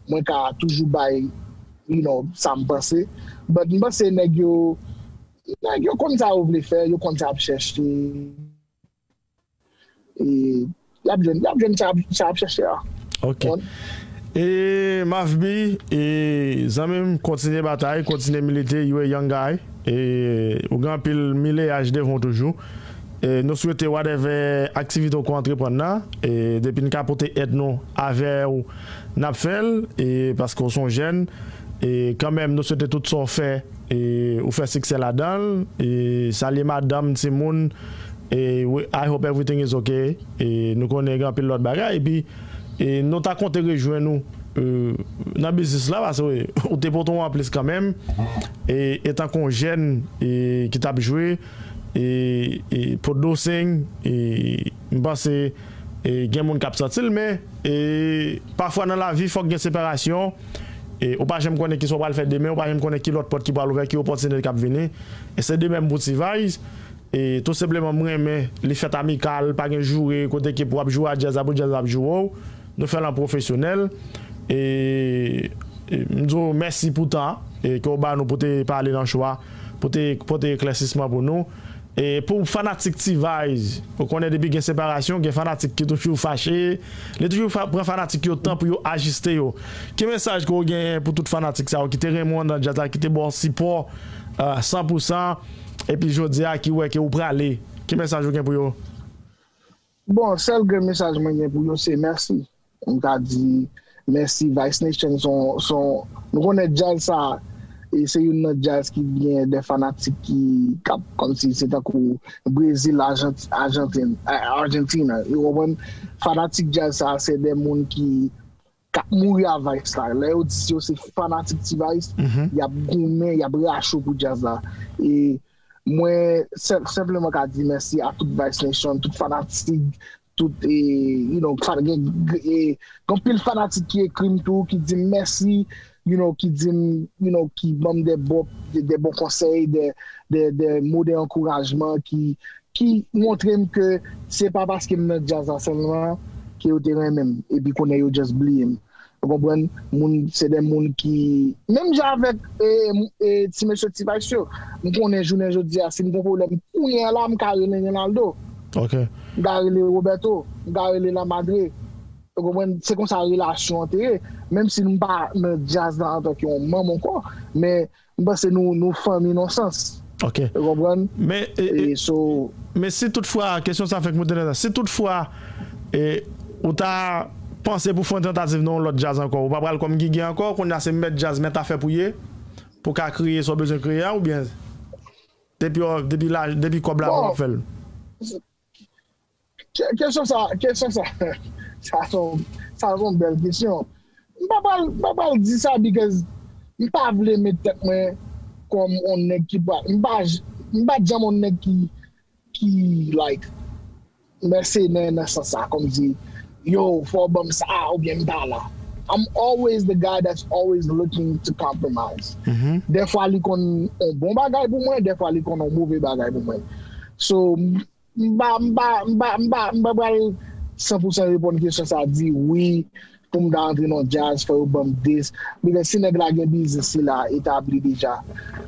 mwen ka toujou bay, you know, sa m panse. But m panse nèg yo, nèg yo konn sa yo vle fè, yo konn sa y ap chèche. E y ap jwenn, y ap jwenn sa, sa y ap chèche a. Ok. Konprann? E Mavbi, e zanmi m, kontinye batay, kontinye milite, you a young guy. E ou gen anpil mileyaj devan w toujou. E nou swete whatever aktivite w ka antreprann nan, e depi n ka pote èd nou avè w, n ap fè l, e paske w se yon jèn, e kanmenm nou swete tout sa w fè, e ou fè siksè ladan l, e salye madanm, timoun, e we- I hope everything is okay, e nou konnen gen anpil lòt bagay, epi e nou ta konte rejwenn ou e, nan biznis la, paske ou te pote yon anplis kanmenm, e etanke yon jèn e, ki t ap jwe, e, e producing, e m panse e, gen moun k ap santi l, men e, pafwa nan lavi, fòk gen separasyon. E, ou pa janm konnen kisa w pral fè demen, ou pa janm konnen ki lòt pòt ki pral ouvè, ki opòtinite k ap vini. E se de menm pou T-Vice. E, tou senpleman, m renmen, li fèt amikal, pa gen joure, kote ke pou w ap joure a djaz la, pou djaz la ap joure w. Nou fè l an pwofesyonèl. E, e, m di w mèsi pou tan e, ke w ba nou pou te pale nan show a, pou te pote eklèsisman pou nou. E pou fanatik T-Vice, ou konnen depi gen separasyon, gen fanatik ki toujou fache. Li toujou fa- pran fanatik yo tan pou yo ajiste yo. Ki mesaj ke w genyen pou tout fanatik sa yo ki te renmen w anndan djaz la, ki te ba w sipò, e, san pou san, epi jodi a ki wè ke ou prale? Ki mesaj ou gen pou yo? Bon, sèl grenn mesaj mwen gen pou yo se mèsi. M ka di mèsi Vice Nation, son, son, nou konnen djaz sa, e se youn nan djaz ki gen de fanatik ki k ap kòmsi se tankou Brezil, Ajantin, Ajantin, Argentina, ou konprann? Fanatik djaz sa se de moun ki k ap mouri a Vice la. Lè yo di si yo se fanatik T-Vice, y ap goumen, y ap rache w pou djaz la. E mwen senpleman ka di mèsi a tout Vice Nation, tout fanatik, tout, e, you know, fan, gen, e, gen anpil fanatik ki ekri m tou, ki di m mèsi, you know, ki di m, you know, ki ban m de bon, de, de bon konsèy, de, de, de mo de ankourajman ki, ki montre m ke se pa paske m nan djaz la sèlman ke yo te renmen m, epi kounye a yo just bliye m. Ou konprann? Moun, se de moun ki, menm jan avèk e, e, ti mesye T-Vice yo, m konnen jounen jodi a, si m gen pwoblèm kounye a la, m ka rele Renaldo. Ok. M ka rele Roberto. M ka rele Lamadre. Ou konprann? Se konsa relasyon an te ye. Menm si m pa nan djaz la antanke yon manm ankò, men m panse nou, nou fanmi nan sans. Ok. Ou konprann? Men, e, e, E so, men si toutfwa, kesyon sa fèk moute nan sa, si toutfwa e, ou ta panse pou fè yon tantativ nan yon lòt djaz ankò, ou pa pral kòm Gigi ankò, kounye a se mèt djaz, mèt afè pou ye, pou ka kreye sa w bezwen kreye a, oubyen depi, depi, la, depi kòb la bon w ap fè l? Ke- Kesyon sa, kesyon sa, sa se yon, sa se yon bèl kesyon. M pa pral, m pa pral di sa because m pa vle met tèt mwen kòm yon nèg ki pral, m pa, m pa janm yon nèg ki, ki, like, mèsenè nan sans sa, kòmsi, yo, fò w ban m sa, oubyen m pa la. I'm always the guy that's always looking to compromise. Dèfwa li konn yon bon bagay pou mwen, dèfwa li konn yon move bagay pou mwen. So, m pa, m pa, m pa, m pa, m pa pral san pou san reponn kesyon sa, di wi, pou m ta antre nan djaz, fò yo ban m dis. Because si nèg la gen biznis li la etabli deja,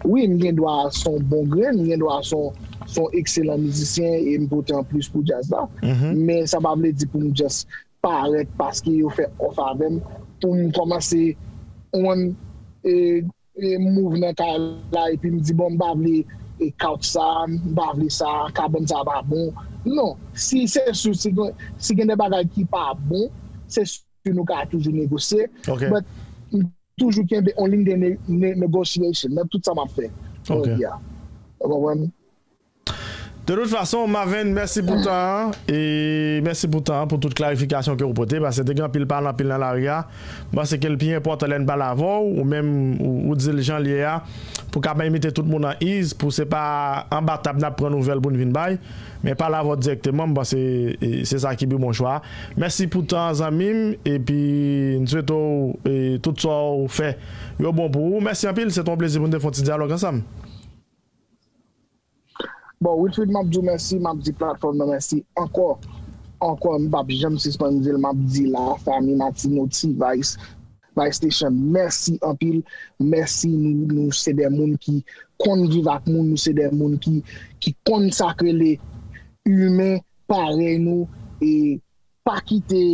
wi, m gen dwa se yon bon grenn, m gen dwa se yon, se yon ekselan mizisyen e m pote anplis pou djaz la. Men sa pa vle di pou m just parèt paske yo fè òf avè m, pou m kòmanse on e, e move nan kay la epi m di, bon, m pa vle e couch sa, m pa vle sa, kabann sa pa bon. Non, si se sou, si gen, si gen de bagay ki pa bon, se sou nou ka toujou negosye. Ok. But m toujou kenbe on ligne de ne, ne, negotiation nan tout sa m ap fè. Ok. Yeah. Ou konprann? De tout fason, Maven, mèsi pou tan an, e mèsi pou tan an, pou tout klarifikasyon ke ou pote, paske te gen anpil pale anpil nan lari a. M panse ke l pi enpòtan lè n pale avè w, ou menm, ou, ou di l jan l ye a, pou kapab mete tout moun an ease, pou se pa anba tab n ap pran nouvèl pou n vin bay, men pale avè w dirèkteman, m panse e, se sa ki pi bon chwa. Mèsi pou tan an, zanmi m, epi n swete w e, tout sa w fè yo bon pou ou. Mèsi anpil, se te yon plezi pou n te fè yon ti dyalòg ansanm. Bon, Wilfrid, m ap di w mèsi, m ap di platfòm nan mèsi ankò. Ankò, m p ap janm sispann di l, m ap di la, fanmi Matino, T-Vice, Vice Nation, mèsi anpil. Mèsi, nou, nou se de moun ki konn viv ak moun, nou se de moun ki, ki konn sa k rele imen parèy nou, e pa kite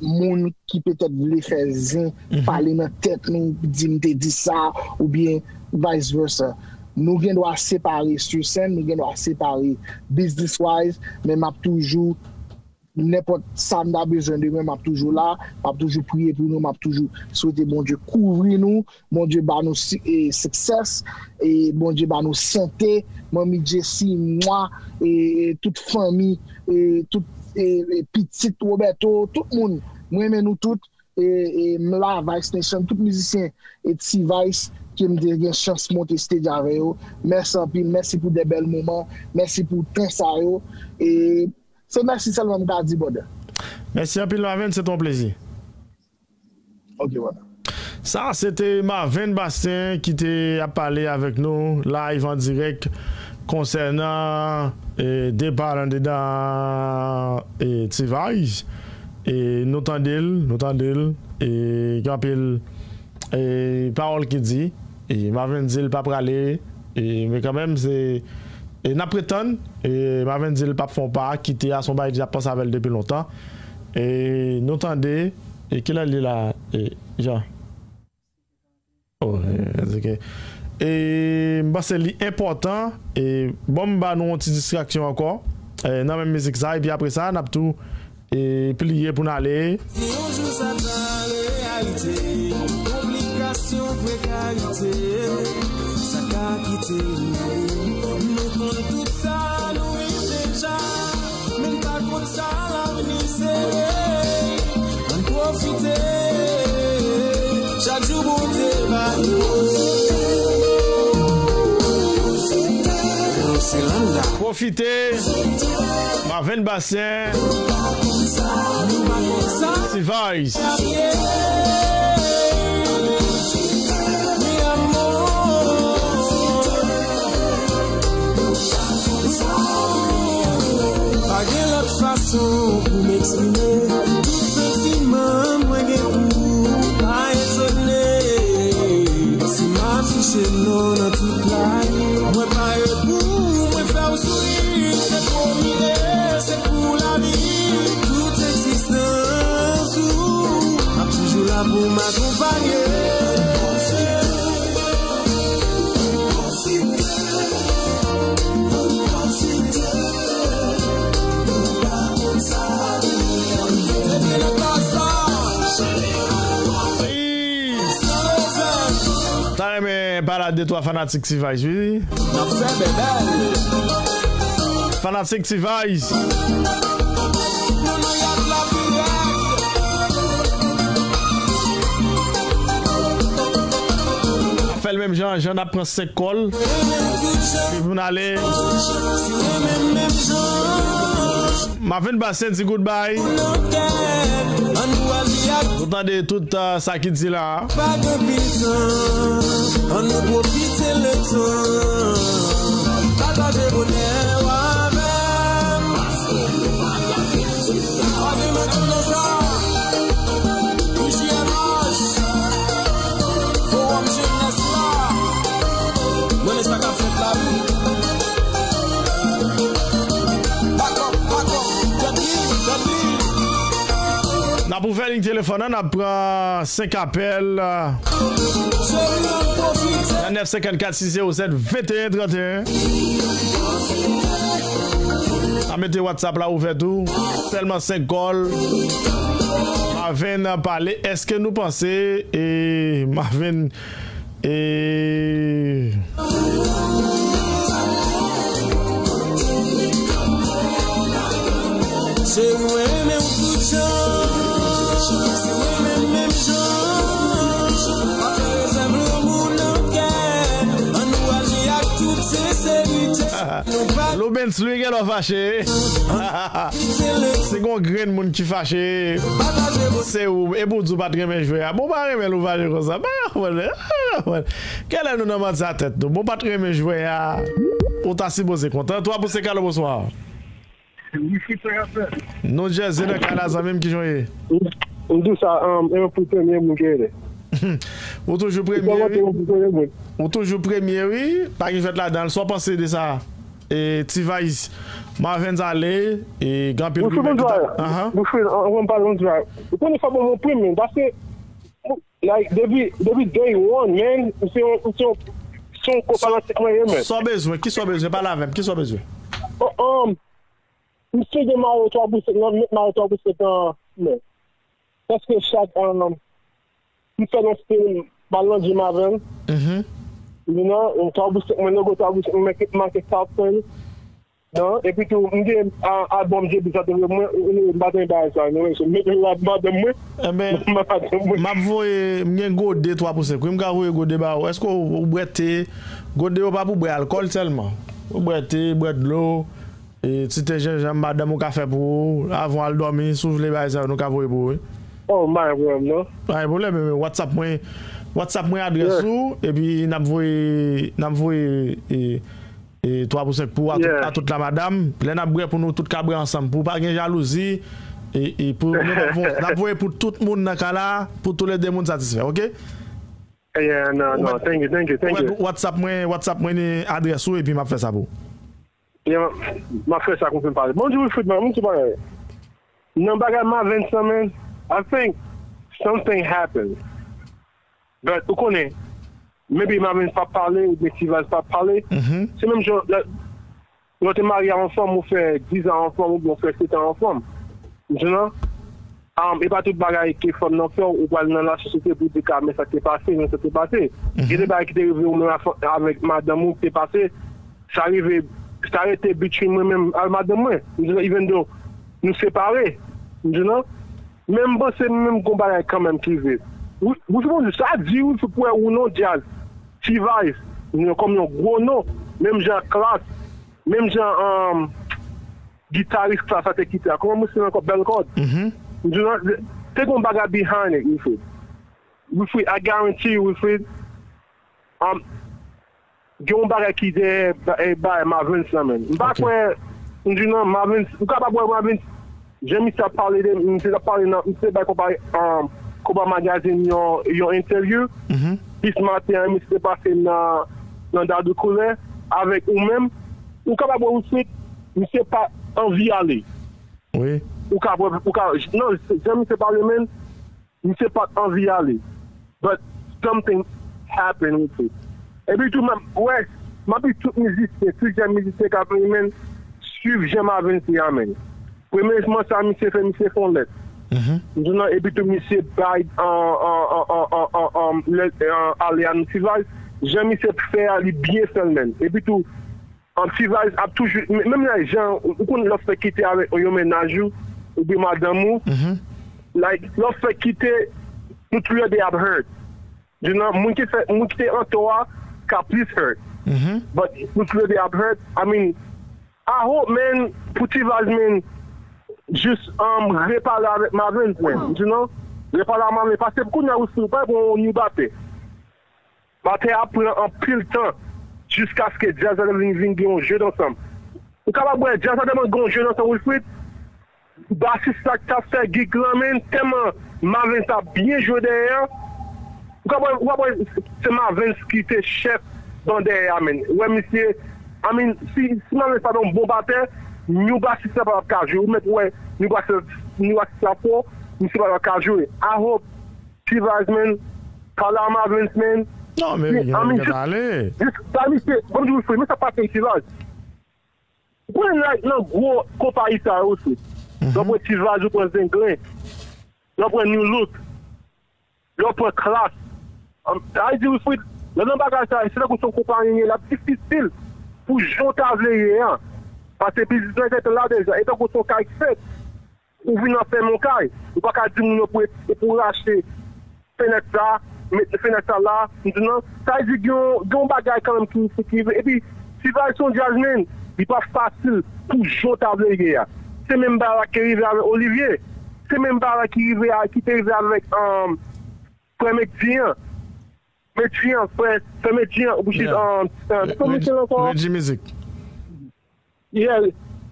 moun ki petèt vle fè zen pale nan tèt nou, di m te di sa, oubyen vice versa. Nou gen dwa separe sur scène, nou gen dwa separe business wise, men m ap toujou, nenpòt sa m ta bezwen de mwen, m ap toujou la, m ap toujou priye pou nou, m ap toujou swete Bondye kouvri nou, Bondye ba nou si- e, success, e Bondye ba nou sante, Manmi Jessie, mwa, e, e tout fanmi, e tout e, e pitit Roberto, tout moun, mwen renmen nou tout, e, e m la, Vice Nation, tout mizisyen e T-Vice ke m te gen chans monte stage avè yo. Mèsi anpil, mèsi pou de bèl moman, mèsi pou tan sa yo. E se mèsi sèlman m ka di, brother. Mèsi anpil, Marvin, se te yon plezi. Ok, brother. Sa, se te Marvin Bastien ki te ap pale avèk nou live an dirèk konsènan e, depa l anndedan e, T-Vice. E, nou tande l, nou tande l. E, gen anpil e, pawòl ki di. E, Marvin di l pa prale. E, men kanmenm, se e, n ap ret tann. E, Marvin di l p ap fè yon pa kite a, se yon bagay li ap panse avè l depi lontan. E, nou tande. E, kilè l ye la? E, Jean. Oh, eh, ok. E m panse li enpòtan. E bon, m ba nou yon ti distraksyon ankò, eh, nan menm mizik sa, epi apre sa, n ap tou e pliye pou n ale. Si yon jou sa ta reyalite, konplikasyon, prekarite, sa ka kite nou. Nou konn tout sa, nou viv deja. Men pa konn sa lavni sere. Ann pwofite. Chak jou Bondye ba nou. Roselanda. Pwofite. Marvin Bastien. T-Vice. Pa gen lòt fason pou m eksprime tout santiman mwen gen pou ou. Pa etone si m afiche non nan tout lari. Mwen pare pou ou, mwen fè w souri. Se pwomi e se pou lavi. Tout egzistans ou, m ap toujou la pou m akonpanye. Ey! Ta renmen pale a de twa fanatik T-Vice, wi. N ap fè bèbèl. Fanatik T-Vice. Fè l menm jan, jan n ap pran senk kòl. Epi pou n ale. Marvin Bastien di goodbye. Nou tande tout, euh, sa ki di la. Pa gen pil tan, ann nou pwofite letan. Pataje bonè w avè m. Pa gen manti nan sa. P J M H, Fowòm Jenès la. Wè sa k ap fèt la, wi. Back up, back up. Tèt li, tèt li. N ap ouvè liy telefòn nan, n ap pran senk apèl, euh, nan nèf senkannkat sis zewo sèt venteyen tranteyen. N ap mete WhatsApp la ouvè tou. Sèlman senk kòl. Marvin pale. Èske nou panse, e, Marvin, e, Se mwen menm tout jan, se mwen menm menm jan. Pa fè rezèv lanmou nan kè, ann nou aji ak tout senserite. Nou pa Loubens, Louis gen lè w fache. Se gon grenn moun ki fache. Se ou, epi w di w pa t renmen jwè a. Bon, w pa renmen l, ou fache konsa. Ba, mwen, ah, mwen. Kèlè nou nan manti a tèt nou? Bon, w pa t renmen jwè a. Ou ta sipoze kontan. Twa pou se kalo, bonswa. Wi, Fritz, sa k ap fèt? Nou Jèze nan kay la, zanmi m, kijan w ye? M di sa, um, e pou premye moun ki rele. Ou toujou premye, wi. Ou toujou premye, wi. Pa gen jwèt ladan l. Sa w panse de sa? E, T-Vice, Marvens ale, e, gen anpil rimè ki t ap, anhan. Bouchfree, an, an, an pale yon ti bagay. Ou konnen fò ban mwen premye, paske, like, depi, depi day one, man, ou se yon, ou se yon, Se yon konpa nan tèt mwen ye, men. Sa w bezwen? Kisa w bezwen? Pale avè m. Kisa w bezwen? Oh, um, m sou de mayo twa pou sèt, nan met mayo twa pou sèt an, men. Prèske chak, um, m fè nan stil, m al nan gym avè l. Mhm. You know, twa pou sèt, mwen logo twa pou sèt, mwen make, make top ten. Non, epi tou, m gen, a, albòm J P sa te voye mwen, m pa gen bagay sa, anyway, so, met l la madanm mwen. Enben, madanm mwen. M ap voye, m gen gode twa pou sèt, wi, m ka voye gode ba ou. Èske w, ou bwè te? Gode yo pa pou bwè alkòl sèlman. Ou bwè te, bwè dlo, e, ti te jenjanm madanm ou ka fè pou ou, avan w al dòmi, si w vle bagay sa yo, nou ka voye pou ou, wi. Oh, m pa gen pwoblèm, non. Pa gen pwoblèm, men WhatsApp mwen, WhatsApp mwen adrès ou, epi n ap voye, n ap voye, e, e, twa pou sèt pou a tout, a tout la madanm. Lè n ap bwè pou nou tout ka bwè ansanm, pou pa gen jalouzi, e, e pou nou n ap vo-, n ap voye pou tout moun nan kay la, pou toulède moun satisfè, oke? Yeah, non, non, thank you, thank you, thank you. WhatsApp mwen, WhatsApp mwen ni adrès ou, epi m ap fè sa pou ou. Yeah, m ap fè sa konfime pale. Bon, di Wilfrid, man, m di bagay. Nan bagay Mavens lan, man, I think something happened. But, ou konnen, maybe Mavens pa pale, oubyen T-Vice pa pale. Mhm. Se menm jan, lè, lè w te marye a yon fanm, ou fè diz an a yon fanm, oubyen ou fè sèt an a yon fanm. You know? Um, e pa tout bagay ke fanm nan fè, ou pral nan lasosyete pou di ka, men sa k te pase, men sa k te pase. Mhm. Gen de bagay ki te rive ou menm avè-, avèk madanm ou ki te pase, sa rive, sa rete between mwen menm ak madanm mwen. You know, even though nou separe, you know? Men m panse menm gon bagay kanmenm ki rive. Wi, wi, se bon, sa di wi, se pou wè ou non djaz. T-Vice, you know, kòm yon gwo non, menm jan Klass, menm jan, um, gitaris Klass la te kite a. Kòman misye ankò? Bellecourt. Mhm. You know, te gon bagay behind it, Wilfrid. Wilfrid, I guarantee you, Wilfrid, um, gen yon bagay ki dèyè ba-, eh, bay Mavens lan, men. M pa kwè, m di non, Mavens, ou kapab wè Mavens, jan misye ap pale de, misye ap pale nan, misye bay konpa, um, Konpa Magazine yon, yon entèvyou. Mhm. Dis maten an, misye te pase nan, nan Dadou Koulè avèk ou menm. Ou kapab wè Wilfrid, misye pa anvi ale. Wi. Ou ka, ou ka, non, jan misye pale, men, misye pa t anvi ale. But something happened with it. Epi tou, m ap, wè, m ap di tout mizisyen, tout jèn mizisyen k ap vini, men, swiv jan Mavens ye a, men. Premye mwen sa misye fè, misye fè yon lèt. Mhm. M di non, epi tou misye bay an, an, lè, an, ale a T-Vice. Jan misye fè a, li byen fè l, men. Epi tou, an T-Vice ap toujou, men, menm lè jan, ou konn lè w fè kite avèk yon mennaj ou, oubyen madanm ou, mhm, like, lè w fè kite, nou toulède ap hurt. You know, moun ki fè, moun ki te an tò a ka plis hurt. Mhm. But pou toulède ap hurt, I mean, I hope, man, pou T-Vice, man, jis, um, repale avèk Mavens, man. You know? Repale avèk Mavens. Paske pou kounye a, ou si ou pa bon, ou batè. Batè a pran anpil tan jiskaske djaz la vin, vin gen yon jeu d'ensemble. Ou kapab wè djaz la tèlman gen yon jeu d'ensemble, Wilfrid, basis la k t ap fè gig lan, men, tèlman Mavens t ap byen jwe dèyè a. Ou ka wè, ou ka wè se Mavens ki te chèf ban dèyè a, men. Ou wè misye, I mean, si, si Mavens pa t yon bon batè, New Basis la pa t ap ka jwe. Ou mèt wè New Basis, New Basis la fò, misye pa t ap ka jwe. I hope T-Vice, men, pale a Mavens, men. Non, men, I mean, jis, jis ba misye, ban m di w, men sa pase T-Vice. Ou konnen, like, nan gwo konpayi sa yo osi. Mhm. Lè w pran T-Vice, ou pran Zenglen, lè w pran Nu Look, lè w pran Klass. Sa vle di, Wilfrid, lè nan bagay sa, se tankou se yon konpayi, l ap difisil pou jan w ta vle ye a. Paske biznis lan gentan la deja, e tankou se yon kay k fèt. Ou vin nan fèmen yon kay, ou pa ka di moun yo pou, pou rache fenèt sa, met fenèt sa la, m di non. Sa vle di gen yon, gen yon bagay kanmenm ki, ki, ki rive. Epi, T-Vice se yon djazmen, li pa fasil pou jan w ta vle ye a. Se menm bagay la ki rive avèk Olivier. Se menm bagay la ki rive a, ki te rive avèk, um, frè Medji an. Medji an, frè, frè Medji an, which is, um, um, kòman se ankò? Reggie Music. Yeah.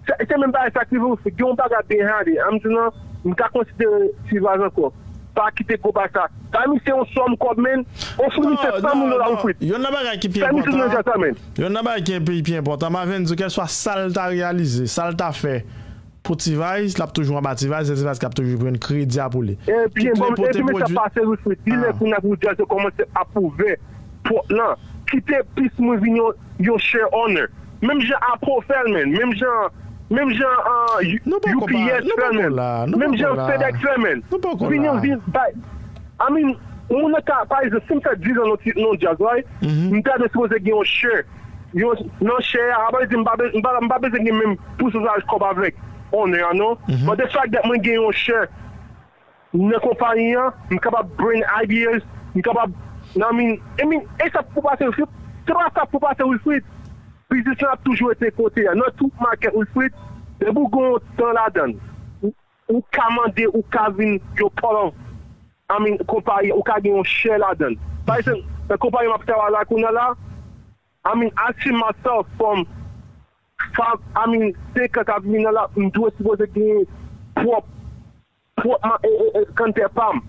Se, se menm bagay sa ki rive osi. Gen yon bagay behind it. M di non, m ka konsidere T-Vice ankò. Pa kite gwo bagay sa. Sa misye yon sòm kòb, men. Ofri misye san mil dola, ofri. Youn nan bagay ki pi enpòtan. Youn nan bagay ki pi, pi enpòtan, Mavens, kèlswa sa l ta reyalize, sa l ta fè pou T-Vice, l ap toujou anba T-Vice, se T-Vice k ap toujou pran kredi a pou li. Epi, epi men sa pase, Wilfrid, di lè kounye a pou djaz yo kòmanse ap ouvè pòt lan, kite Peace Move vin yon, yon share owner. Menm jan Apple fè l, man. Menm jan, menm jan uh, U- Nou poko pa, UPS nou fè l, poko man. la, nou Menm poko jan la. FedEx fè l, man. Nou poko Vin la. yon vin bay. I mean, moun nan ka, pa egzanp, si m fè diz an nan ti- nan jazz, right? Mhm. M ta dwe sipoze gen yon share. Yon, nan share a, apa di m pa be- m pa m pa bezwen gen menm pousantaj kòb avèk owner an, non. Mhm. But the fact that mwen gen yon share nan konpayi an, m kapab bring ideas, m kapab, I mean, I mean, e sa pou pase Wilfrid, se pa sa pou pase Wilfrid. Biznis la ap toujou rete kote a. Nan tout market Wilfrid, depi w gen yon tan ladan l, ou, ou ka mande, ou ka vin yon part of, I mean, konpayi, ou ka gen yon share ladan l. Pa egzanp, nan konpayi m ap travay la kounye a la, I mean, I see myself from five, I mean, senk an k ap vini la, m dwe sipoze gen pwòp pwòp ma- e- e- e- kantè pa m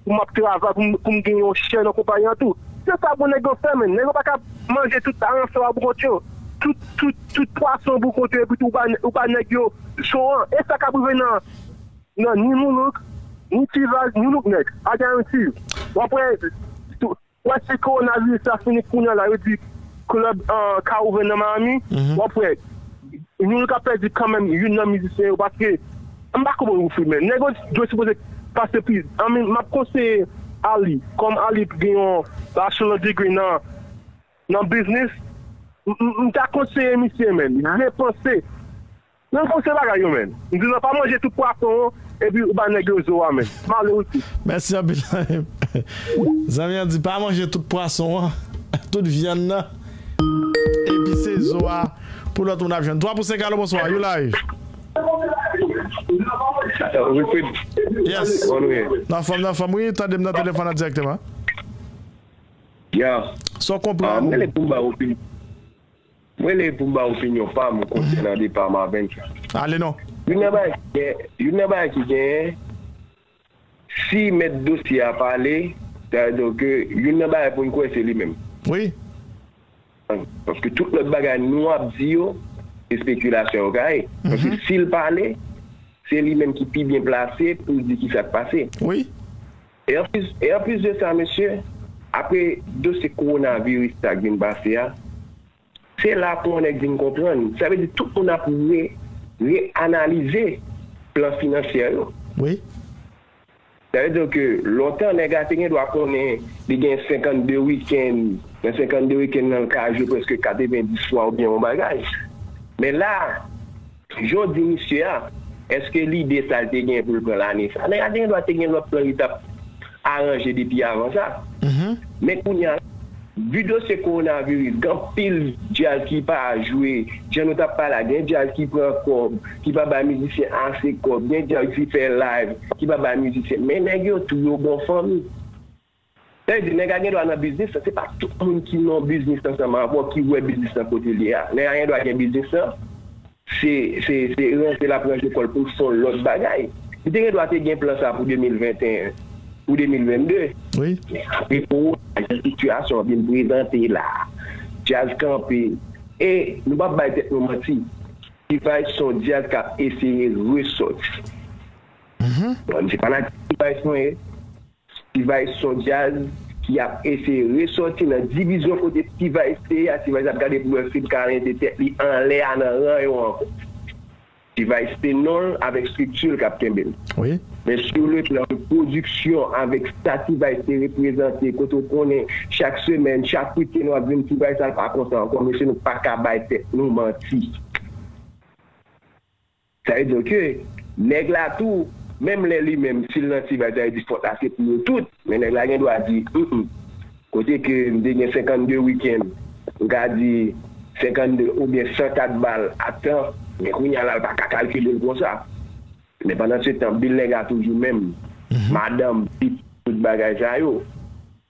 pou m ap travay, pou m pou m gen yon share nan konpayi an tou. Se sa bon nèg yo fè, men. Nèg yo pa ka manje tout aranse a pou kont yo. Tout, tout, tout pwason pou kont yo, epi tou ou ba, ou ba nèg yo zo an. E sa k ap rive nan, nan ni Moulouk, ni T-Vice, Moulouk nèg. I guarantee you. W ap wè, tou- w ap wè si kowonaviris la fini kounye a la, yo di klèb uh, ka ouvè nan Miami, Mhm. w ap wè. Moulouk ap pèdi kanmenm youn nan mizisyen yo, paske m pa konprann Wilfrid, men. Nèg yo dwe sipoze pase pi. I mean, m ap konseye Ali, kòm Ali gen yon bachelor degree nan, nan biznis, m- m m ta konseye misye, men, repanse. Repanse bagay yo, men. M di, non, pa manje tout pwason an, epi ou ba nèg yo zo a, men. M ale osi. Mèsi anpil. Zanmi an di, pa manje tout pwason an, tout vyann nan, epi se zo a pou lòt moun ap jwenn. Twa pou senk, alo, bonswa, you live. Wilfrid, Yes. kòman nou ye? Nan fòm, nan fòm, wi, tande m nan telefòn nan dirèkteman. Ya. Sa w Ah, konprann? mwen le pou m ba opinyon. Mwen le pou m ba opinyon pa m konsènan depa Marvens. Ale non. Youn nan bagay ki gen, youn nan bagay ki genyen, si mèt dosye a pale, sa vle di ke youn nan bagay pou n kwè se li menm. Wi. Paske tout lòt bagay nou ap di yo, se espekilasyon yo ka ye. Paske si l pale, se li menm ki pi byen plase pou l di ki sa k pase. Wi. E anplis, e anplis de sa, mesye, apre dosye kowonaviris sa k vin pase a, se la pou yon nèg vin konprann. Sa vle di tout moun ap re, reanalize plan finansyè yo. Wi. Sa vle di ke lontan nèg la te gen dwa konnen li gen senkannde wikenn, nan senkannde wikenn nan l ka jwe prèske katrevenndis fwa oubyen yon bagay. Men la, jan w di misye a, èske lide sa l te gen pou l pran lane sa? Nèg la te gen dwa te gen lòt plan li t ap aranje depi avan sa. Men kounye a, vi dosye kowonaviris, gen anpil djaz ki pa jwe. Jan nou t ap pale a, gen djaz ki pran kòb, ki pa bay mizisyen ase kòb. Gen djaz ki fè live, ki pa bay mizisyen. Men nèg yo tou yo bon fanmi. Sa vle di, nèg la gen dwa nan biznis lan, se pa tout moun ki nan biznis ansanm avè w ki wè biznis lan kote l ye a. Nèg la gen dwa gen biznis lan, se, se, se ranse l ap ranse kò l pou l fè yon lòt bagay. Li te gen dwa te gen plan sa pou de mil venteyen, pou de mil vennde. Wi. Men apre kowona, jan sitiyasyon an vin prezante la, djaz kanpe, e nou p ap bay tèt nou manti, T-Vice se yon djaz k ap eseye resòti. Bon, m se fanatik T-Vice mwen ye. T-Vice se yon djaz ki ap eseye resòti nan divizyon kote T-Vice te ye a. T-Vice ap gade pou wè si l ka mete tèt li anlè a nan ran yo ankò. T-Vice se non l avèk estrikti l k ap kenbe l. Wi. Men sou le plan de pwodiksyon, avèk sa T-Vice te reprezante, kote w konnen chak semèn, chak wikenn w ap jwenn T-Vice, sa l pa konsa ankò. Mesye, nou pa ka bay tèt nou manti. Sa vle di ke nèg la tou, menm lè li menm, si l nan T-Vice, sa vle di fòt la se pou yo tout. Men nèg la gen dwa di, mm, kote ke m te gen senkannde wikenn, m ka di senkannde oubyen san kat bal atan, men kounye a la, l pa ka kalkile l konsa. Men pandan se tan, bil nèg la toujou menm. Madanm, pitit, tout bagay sa yo.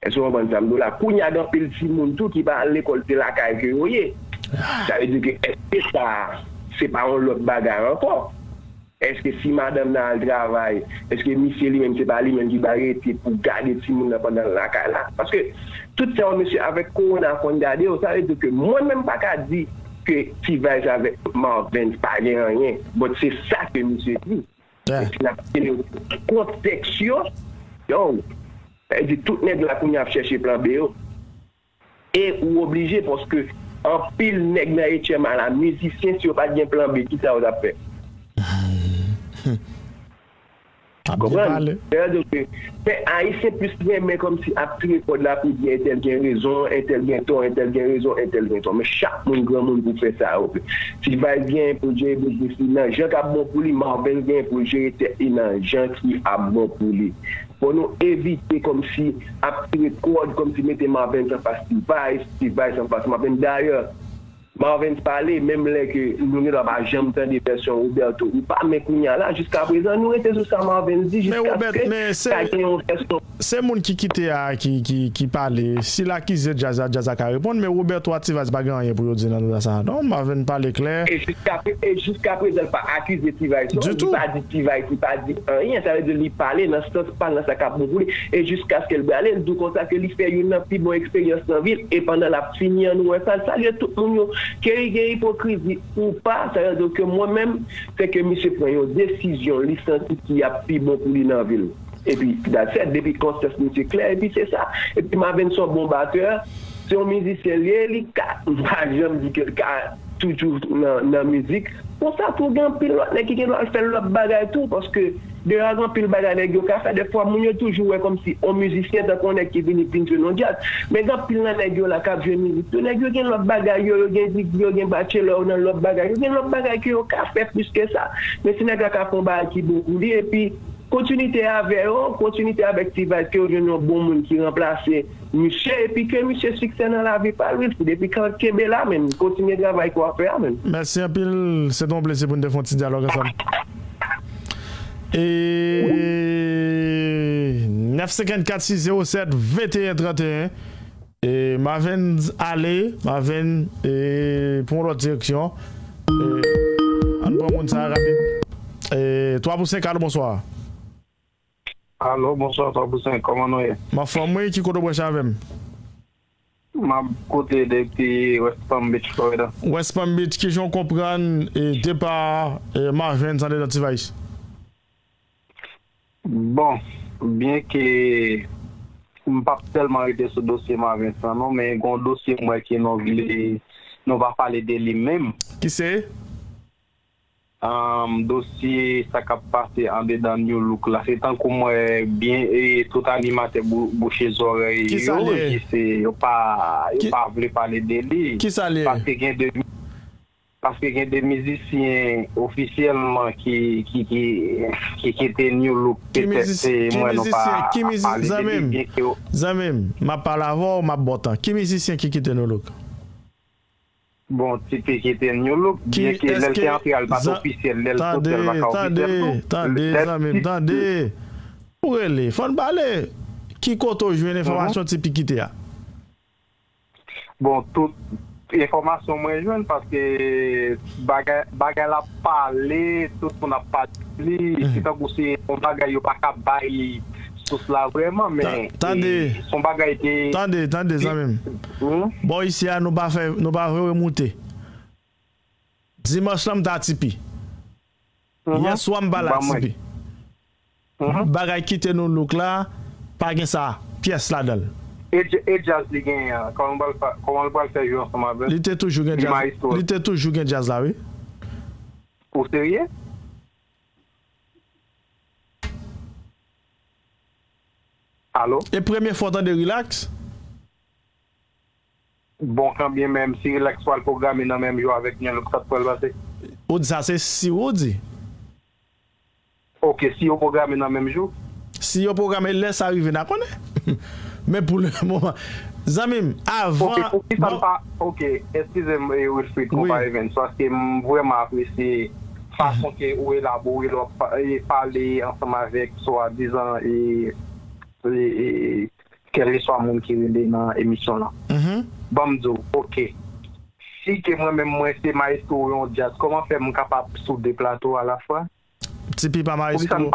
Èske w konprann sa m di w la? Kounye a, gen anpil timoun tou ki pa al lekòl, se lakay ke yo ye. Sa vle di ke èske sa, se pa yon lòt bagay ankò? Èske si madanm nan al travay, èske misye li menm, se pa li menm ki va rete pou gade timoun nan pandan l lakay la? Paske tout sa yo, mesye, avèk kowona, fò n gade yo. Sa vle di ke mwen menm pa ka di ke T-Vice avèk Marvens pa gen anyen. But se sa ke misye di. Yeah. Epi n ap tire kontèks yo. Yo, sa vle di tout nèg la kounye a ap chèche plan B yo. E ou oblije, paske anpil nèg nan H M A la, mizisyen, si yo pa t gen plan B, kisa yo t ap fè? Ap byen pale. Men Ayisyen plis renmen kòmsi ap tire kòd la pou di entèl gen rezon, entèl gen tò, entèl gen rezon, entèl gen tò. Men chak moun granmoun pou fè sa yo vle. T-Vice gen pou l jere biznis li nan jan k ap bon pou li, Marvens gen pou l jere tèt li nan jan ki ap bon pou li. Fò nou evite kòmsi ap tire kòd, kòmsi mete Marvens anfas T-Vice, T-Vice anfas Marvens. Dayè, Marvens pale, menm lè ke nou gendwa pa janm tande vèsyon Roberto ou pa, men kounye a la, jiskaprezan, nou rete sou sa Marvens di, jiskaske ta gen yon vèsyon. Se moun ki kite a ki, ki, ki pale. Si l akize djaz la, djaz la ka reponn, men Roberto ak T-Vice pa gen anyen pou yo di nan dosye sa a non. Marvens pale klè. E jiskaprezan, li pa akize T-Vice non. Li pa di T-Vice, li pa di anyen. Sa vle di li pale nan sans pa l, nan sa k ap bon pou li. E jiskaske l prale, l di w konsa ke li fè youn nan pi bon eksperyans nan vi l. E pandan l ap fini an, nou wè sa, l salye tout moun yo. Ke li gen ipokrizi ou pa, sa vle di ke mwen menm, se ke misye pran yon desizyon, li santi ki ap pi bon pou li nan vi l. Epi, that's it, depi konsyans misye klè, epi se sa. Epi Marvens se yon bon batè, se yon mizisyen li ye, li ka, m pa janm di ke l ka toujou nan, nan mizik. Konsa tou, gen anpil lòt nèg ki gen dwa al fè lòt bagay tou, paske deja gen anpil bagay nèg yo ka fè. Dèfwa, moun yo toujou wè kòmsi yon mizisyen tankou yon nèg ki vini pinche nan djaz. Men gen anpil nan nèg yo la k ap jwe mizik tou. Nèg yo gen lòt bagay yo, yo gen digri, yo gen bachelor nan lòt bagay. Yo gen lòt bagay ke yo ka fè plis ke sa. Men si nèg la ka fè yon bagay ki bon pou li, epi kontinite avè yo, kontinite avèk T-Vice, ke yo jwenn yon bon moun ki ranplase misye, epi ke misye siksè nan lavi pa l, Wilfrid. Epi kan kenbe la, menm, kontinye travay ke w ap fè a, menm. Mèsi anpil, se te yon plezi pou n te fè yon ti dyalòg ansanm. E nèf senkannkat sis zewo sèt venteyen tranteyen. E Marvens ale, Marvens, e pou yon lòt direksyon. E ann pran moun sa a rapid. E twa pou senk, alo, bonswa. Alo, bonswa, twa pou senk, kòman nou ye? M anfòm wi, ki kote w branche avè m? M ap koute depi West Palm Beach, Florida. West Palm Beach, kijan w konprann e depa e Marvens andedan T-Vice? Bon, byenke m p ap tèlman rete sou dosye Marvens lan non, men gen yon dosye m wè ke nou vle nou pa pale de li menm. Ki se? Dosye sa k ap pase andedan New Look la, se tankou m wè byen e tout animatè bouche zòrèy yo, ki se yo pa yo pa vle pale de li. Kisa l ye? Paske gen de paske gen de mizisyen ofisyèlman ki ki ki ki kite New Look, petèt se mwen nou pa pale de li, byenke. Zanmi m, m ap pale avè w, m ap ba w tan. Ki mizisyen ki kite New Look? Bon, Tipi kite New Look, byenke lè l te antre a, l pa t ofisyèl, lè l soti a, l pa ka ofisyèl tou. Tande, tande, zanmi m, tande. Ou rele, fò n pale. Ki kote w jwenn enfòmasyon Tipi kite a? Bon, tout enfòmasyon mwen jwenn, paske bagay bagay la ap pale, tout moun ap pale de li, se tankou se yon bagay yo pa ka bay sous la vrèman, men se yon bagay ke... Tande, tande, zanmi m. Bò isi a, nou pa fè, nou pa voye moute. Dimanch lan, m t a Tipi. Yè swa, m pale a Tipi. Bagay kite New Look la, pa gen sa pyès ladan l. E djaz li genyen an, kòman l pral fè jwe ansanm avè l? Li te toujou gen djaz, li te toujou gen djaz la, wi. Ou serye? Alo? E premye fwa w tande Relax? Bon, kanbyen menm si Relax pral pwograme nan menm jou avèk New Look, sa t pral pase? Ou di sa, se si ou di. Ok, si yo pwograme nan menm jou? Si yo pwograme, lè sa rive, n a konnen. Men pou le moman, zanmi m, avan... Ok, poukisa l pa... Ok, eskize m, Wilfrid, konpa Evens, paske m vrèman apresye fason ke ou elabore lè w ap pale ansanm avèk swadizan e kèlkeswa moun ki rele nan emisyon lan. Ban m di w, ok. Si ke mwen menm mwen se mayestwo yon djaz, kòman fè m kapab sou de plato alafwa? Tipi pa mayestwo.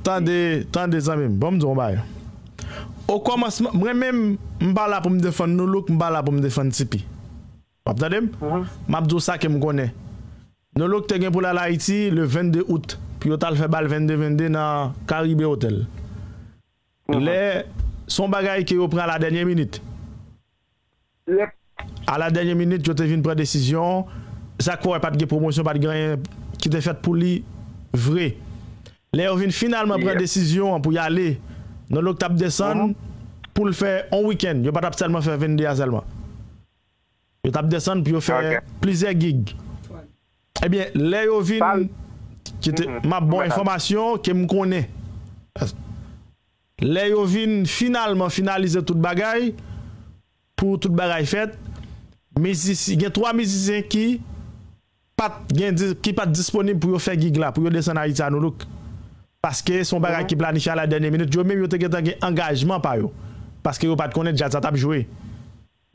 Tande, tande zanmi m, ban m di w yon bagay. Okòmansman, mwen menm, m pa la pou m defann New Look, m pa la pou m defann Tipi. W ap tande m? M ap di w sa ke m konnen. New Look te gen pou l al Ayiti le vennde out pou yo t al fè bal vennde vennde nan Caribe Hotel. Lè se yon bagay ke yo pran a la dènye minit. A la dènye minit, yo te vin pran desizyon. Sa k fè w wè pa t gen pwomosyon, pa t gen anyen ki te fèt pou li vre. Lè yo vin finalman pran desizyon an pou y ale, Non Look t ap desann pou l fè on wikenn. Yo pa t ap sèlman fè venn de a sèlman. Yo t ap desann pou yo fè plizyè gig. Ebyen, lè yo vin, kite, m ap ba w enfòmasyon ke m konnen. Lè yo vin finalman finalize tout bagay, pou tout bagay fèt, mizisyen, gen twa mizisyen ki pa t gen di-, ki pa t disponib pou yo fè gig la, pou yo desann Ayiti a Nou Look. Paske se yon bagay ki planifye a la dènye minit. Yo menm, yo te gentan gen angajman pa yo. Paske yo pa t konnen djaz sa t ap jwe.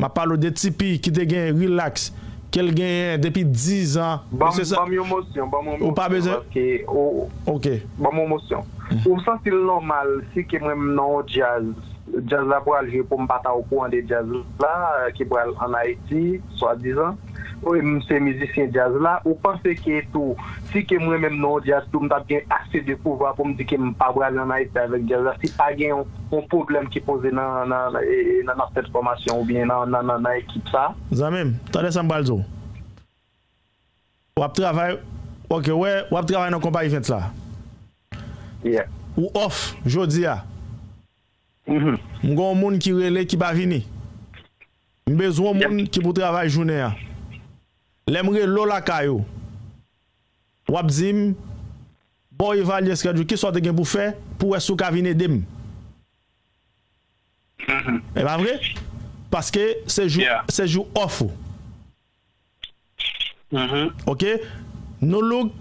M ap pale w de Tipi ki te gen Relax, ke l genyen depi diz an. Ban m, ban m yon mosyon, ban m yon mosyon, paske ou, ok, ban m yon mosyon. Ou santi l nòmal si ke mwen m nan yon djaz, djaz la pral jwe pou m pa ta okouran de djaz la, ki pral ann Ayiti, swadizan. Wi, m se mizisyen djaz la. Ou panse ke tou, si ke mwen menm nan yon djaz tou, m t ap gen ase de pouvwa pou m di ke m pa prale ann Ayiti avèk djaz la, si pa gen yon, yon pwoblèm ki poze nan, nan, nan, e, nan, nan tèt fòmasyon oubyen nan, nan, nan, nan ekip sa? Zanmi m, tande sa m pral di w. W ap travay, ok, wè, w ap travay nan konpayi Events la. Ou off jodi a. M gen yon moun ki rele ki pa vini. M bezwen yon moun ki pou travay jounen an. Lè m rele w lakay ou, w ap di m, "Bon, evalye schedule, kisa w te gen pou fè, pou wè si w ka vin ede m." E pa vre? Paske se jou, se jou off ou. Ok? Nou Look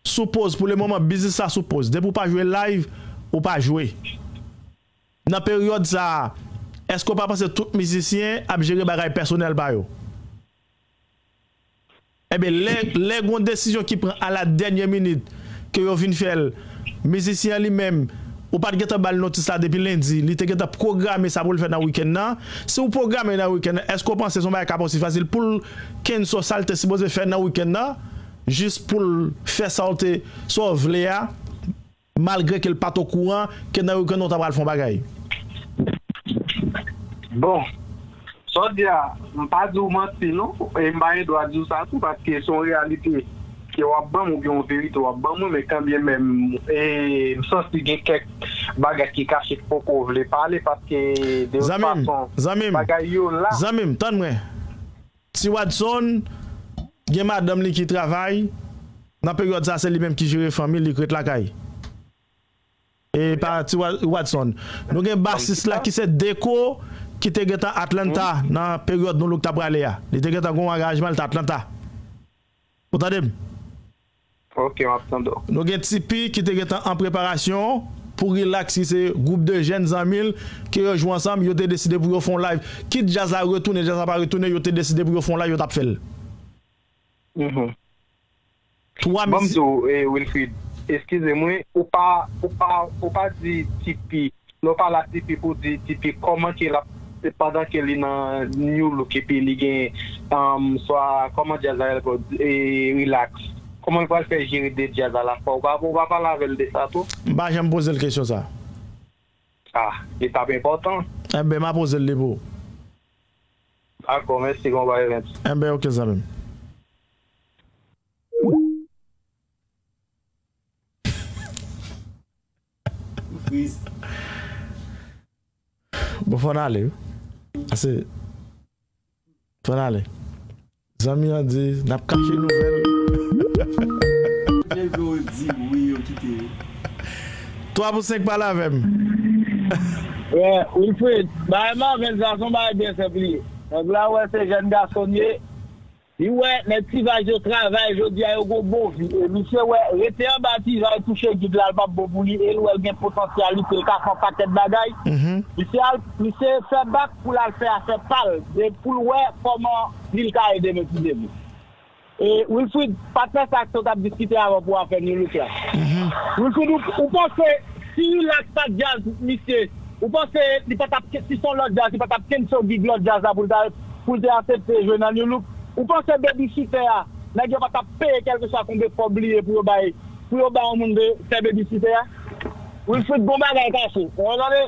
sou poz pou le moman, biznis la sou poz. Depi w pa jwe live, ou pa jwe. Nan peryòd sa a, èske w pa panse tout mizisyen ap jere bagay pèsonèl pa yo? Ebyen, lè, lè gen yon desizyon ki pran a la dènye minit, ke yo vin fè l, mizisyen an li menm, ou pa t gentan ba l notis la depi lendi, li te gentan pwograme sa pou l fè nan wikenn nan. Si w pwograme nan wikenn nan, èske w panse se yon bagay k ap osi fasil pou l kenso sa l te sipoze fè nan wikenn nan, jis pou l fè sa w te, sa w vle a, malgre ke l pa t okouran ke nan wikenn nan w ta pral fè yon bagay? Bon, sa w di a, m pa di w manti non, e m pa gen dwa di w sa tou, paske se yon reyalite ke w ap ban m oubyen yon verite w ap ban mwen, men kanmenm, e, m santi gen kèk bagay ki kache k poko vle pale, paske de tout fason, bagay yo la. Zanmi m, zanmi m, tann mwen. Ti Wadson gen madanm li ki travay, nan peryòd sa se li menm ki jere fanmi l, li k ret lakay. E pa Ti Wa-, Wadson. Nou gen basis la ki se Deco, ki te gentan Atlanta nan peryòd Nou Look t ap prale a. Li te gentan gen yon angajman, li t Atlanta. Ou tande m? Ok, m ap tande w. Nou gen Tipi ki te gentan an preparasyon pou Relax, ki se gwoup de jèn zanmi l, ke yo jwe ansanm, yo te deside pou yo fè yon live. Kit djaz la retounen, djaz la pa retounen, yo te deside pou yo fè yon live, yo t ap fè l. Twa mizisyen. Ban m di w, eh, Wilfrid, eskize mwen, ou pa, ou pa, ou pa di Tipi, lè w pale a Tipi pou di Tipi kòman ke l ap, pandan ke li nan New Look epi li gen, um, swa, kòman djaz la rele ankò, eh, Relax. Kòman l pral fè jere de djaz alafwa? Ou pa, ou pa pale avè l de sa tou? M pa janm poze l kesyon sa. Ah, li t ap enpòtan. Enben, m a poze l li pou ou. Dakò, mèsi, konpa Evens. Enben, ok, zanmi m. Bon, fò n ale, wi. Ase, fò n ale. Zanmi an di, n ap kache nouvèl. Leve w di wi, yo kite wi. Twa pou senk pale avè m. Wè, Wilfred, bagay Marvens la, se yon bagay byen senp li ye. Nèg la wè se jèn gason l ye. Li wè nèg Ti Vaj yo travay jodi a, yo gon bon vi. E misye wè, rete anba Ti Vaj, touche gig la, l p ap bon pou li. E l wè l gen potansyalite, l ka fè yon pakèt bagay. Misye al, misye fè bak pou l al fè afè pa l. E pou l wè kòman li l ka ede men ti Devi. E Wilfrid, patnè sa ke w t ap diskite avan pou afè New Look la. Wilfrid, ou, ou panse si Relax pa t djaz misye, ou panse li pa t ap, si se yon lòt djaz, li pa t ap kenso gig lòt djaz la pou l ta, pou l te aksepte jwe nan New Look? Ou panse babysitter a, nèg yo pa t ap peye kèlkeswa konbe kòb li ye pou yo bay, pou yo bay yon moun de fè babysitter a? Wilfrid, gon bagay kache. Ou tande?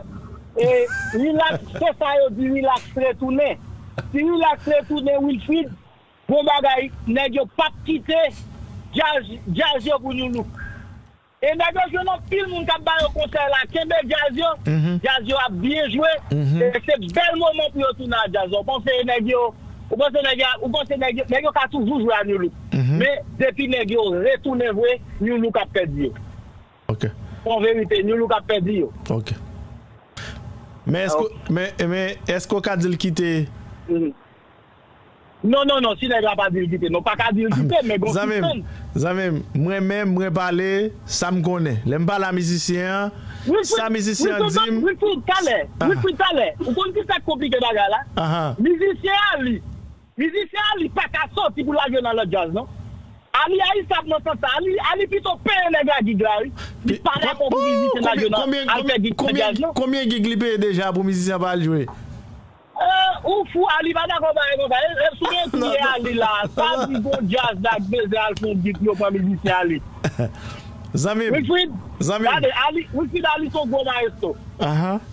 E Relax, se sa yo di, Relax retounen. Si Relax retounen Wilfrid, bon bagay, nèg yo p ap kite djaz, djaz yo pou Nu Look. E nèg yo jwenn anpil moun k ap ba yo konsèy la, kenbe djaz yo, djaz yo ap byen jwe, e se bèl moman pou yo tounen a djaz la. Ou panse nèg yo, ou panse nèg yo, ou panse nèg yo, nèg yo ka toujou jwe a Nu Look. Men depi nèg yo retounen vre, Nu Look ap pèdi yo. Ok. Se yon verite, Nu Look ap pèdi yo. Ok. Men èske, men, men èske w ka di l kite Non, non, non, si nèg la pa di l kite, non, pa ka di l kite, men gon sispann. Zanmi m, mwen menm, mwen pale sa m konnen. Lè m pale a mizisyen an, sa mizisyen an di m. Wilfrid, talè, Wilfrid, talè, ou konn ki sa k konplike bagay la? Mizisyen an li, mizisyen an li pa ka soti pou l al jwe nan lòt djaz, non. Ali a isab nan sans sa, Ali, Ali pito peye nèg la gig la, wi. Li pa dakò pou mizisyen la jwe nan, al fè gig nan djaz, non. Konbyen gig li peye deja pou mizisyen an pa al jwe? Ou fou, Ali pa dakò bagay konsa. E, e, si w gen kriye Ali la, sa di gon djaz la k bezwen al fè yon gig pou yo pran mizisyen Ali. Zanmi m. Wilfrid, Zanmi m. Gade, Ali, Wilfrid, Ali se yon gwo maestro.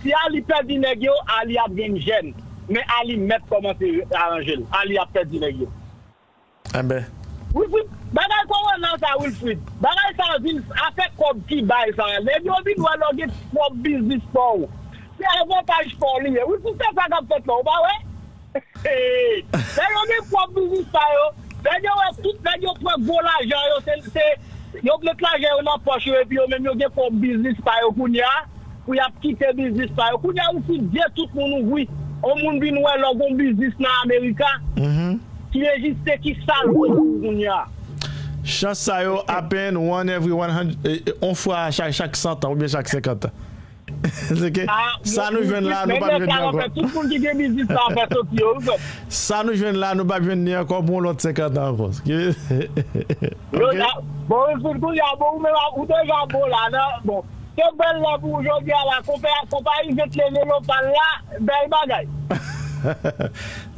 Si Ali pèdi nèg yo, Ali ap jwenn jèn. Men Ali mèt kòmanse aranje l. Ali ap pèdi nèg yo. Enben. Wi, wi, bagay kowona sa, Wilfrid. Bagay sa vin afè kòb ki bay sa. Nèg yo vin wè lè w gen pwòp biznis pa w. Se avantaj pa w li ye. Wilfrid, se sa k ap fèt la, ou pa wè? Lè yo gen pwòp biznis pa yo, nèg yo wè tout nèg yo pran gwo lajan yo, se, se, yo met lajan yo nan pòch yo, epi yo menm yo gen pwòp biznis pa yo kounye a. Pou y ap kite biznis pa yo. Kounye a, ou fin vye tout moun ouvri. On moun vin wè lè w gon biznis nan Amerika ki egziste, ki sa l pou ou kounye a. Chans sa yo apenn one every one hundred, eh, eh, on fwa chak, chak san tan oubyen chak senkant tan. Se ke sa nou jwenn la, nou p ap jwenn li ankò. Tout moun ki gen biznis la fè soti yo, wi frè m. Sa nou jwenn la, nou p ap jwenn li ankò pou yon lòt senkant tan ankò. Bon, Wilfrid, kounye a, bon, ou menm, ou deja bon la, nan, bon. Se bèl lè pou ou jodi a la, konpayi, konpayi Vent Leve Lokal la, bèl bagay.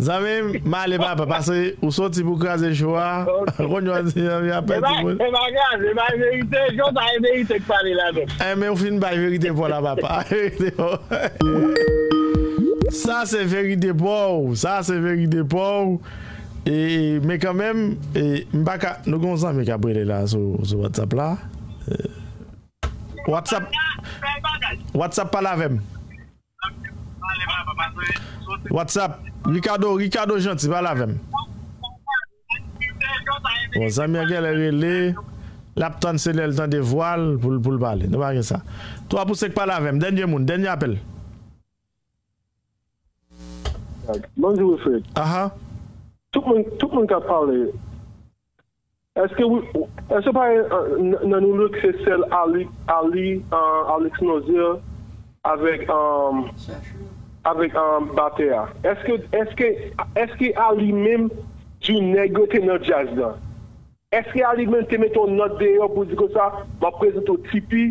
Zanmi m, m ale papa, paske ou soti pou kraze cho a. Kounye a, zanmi a pèdi moun. E pa kraze, e pa verite, cho sa e verite k pale la menm. Enben, ou fin bay verite pa w la papa. Verite pa w. Sa se verite pa w, sa se verite pa w. E, men kanmenm, e, m pa ka, nou gen yon zanmi k ap rele la sou, sou WhatsApp la. E, WhatsApp, WhatsApp pale avè m. WhatsApp, Ricardo, Ricardo Gentil, pale avè m. Bon, zanmi an genlè rele, l ap tann se lè l tande vwa l pou l, pou l pale. Nou pa gen sa. Twa pou senk, pale avè m. Dènye moun, dènye apèl. Bonjou, Wilfred. Aha. Tout moun, tout moun k ap pale, èske wi, èske pa, euh, nan, nan Nou Look se sèl Ali, Ali, euh, Alex Nozier avèk, euh, avèk, euh, batè a? Èske, èske, èske Ali menm di nèg yo te nan djaz la? Èske Ali menm te mete yon nòt deyò pou di konsa, m ap prezante w Tipi,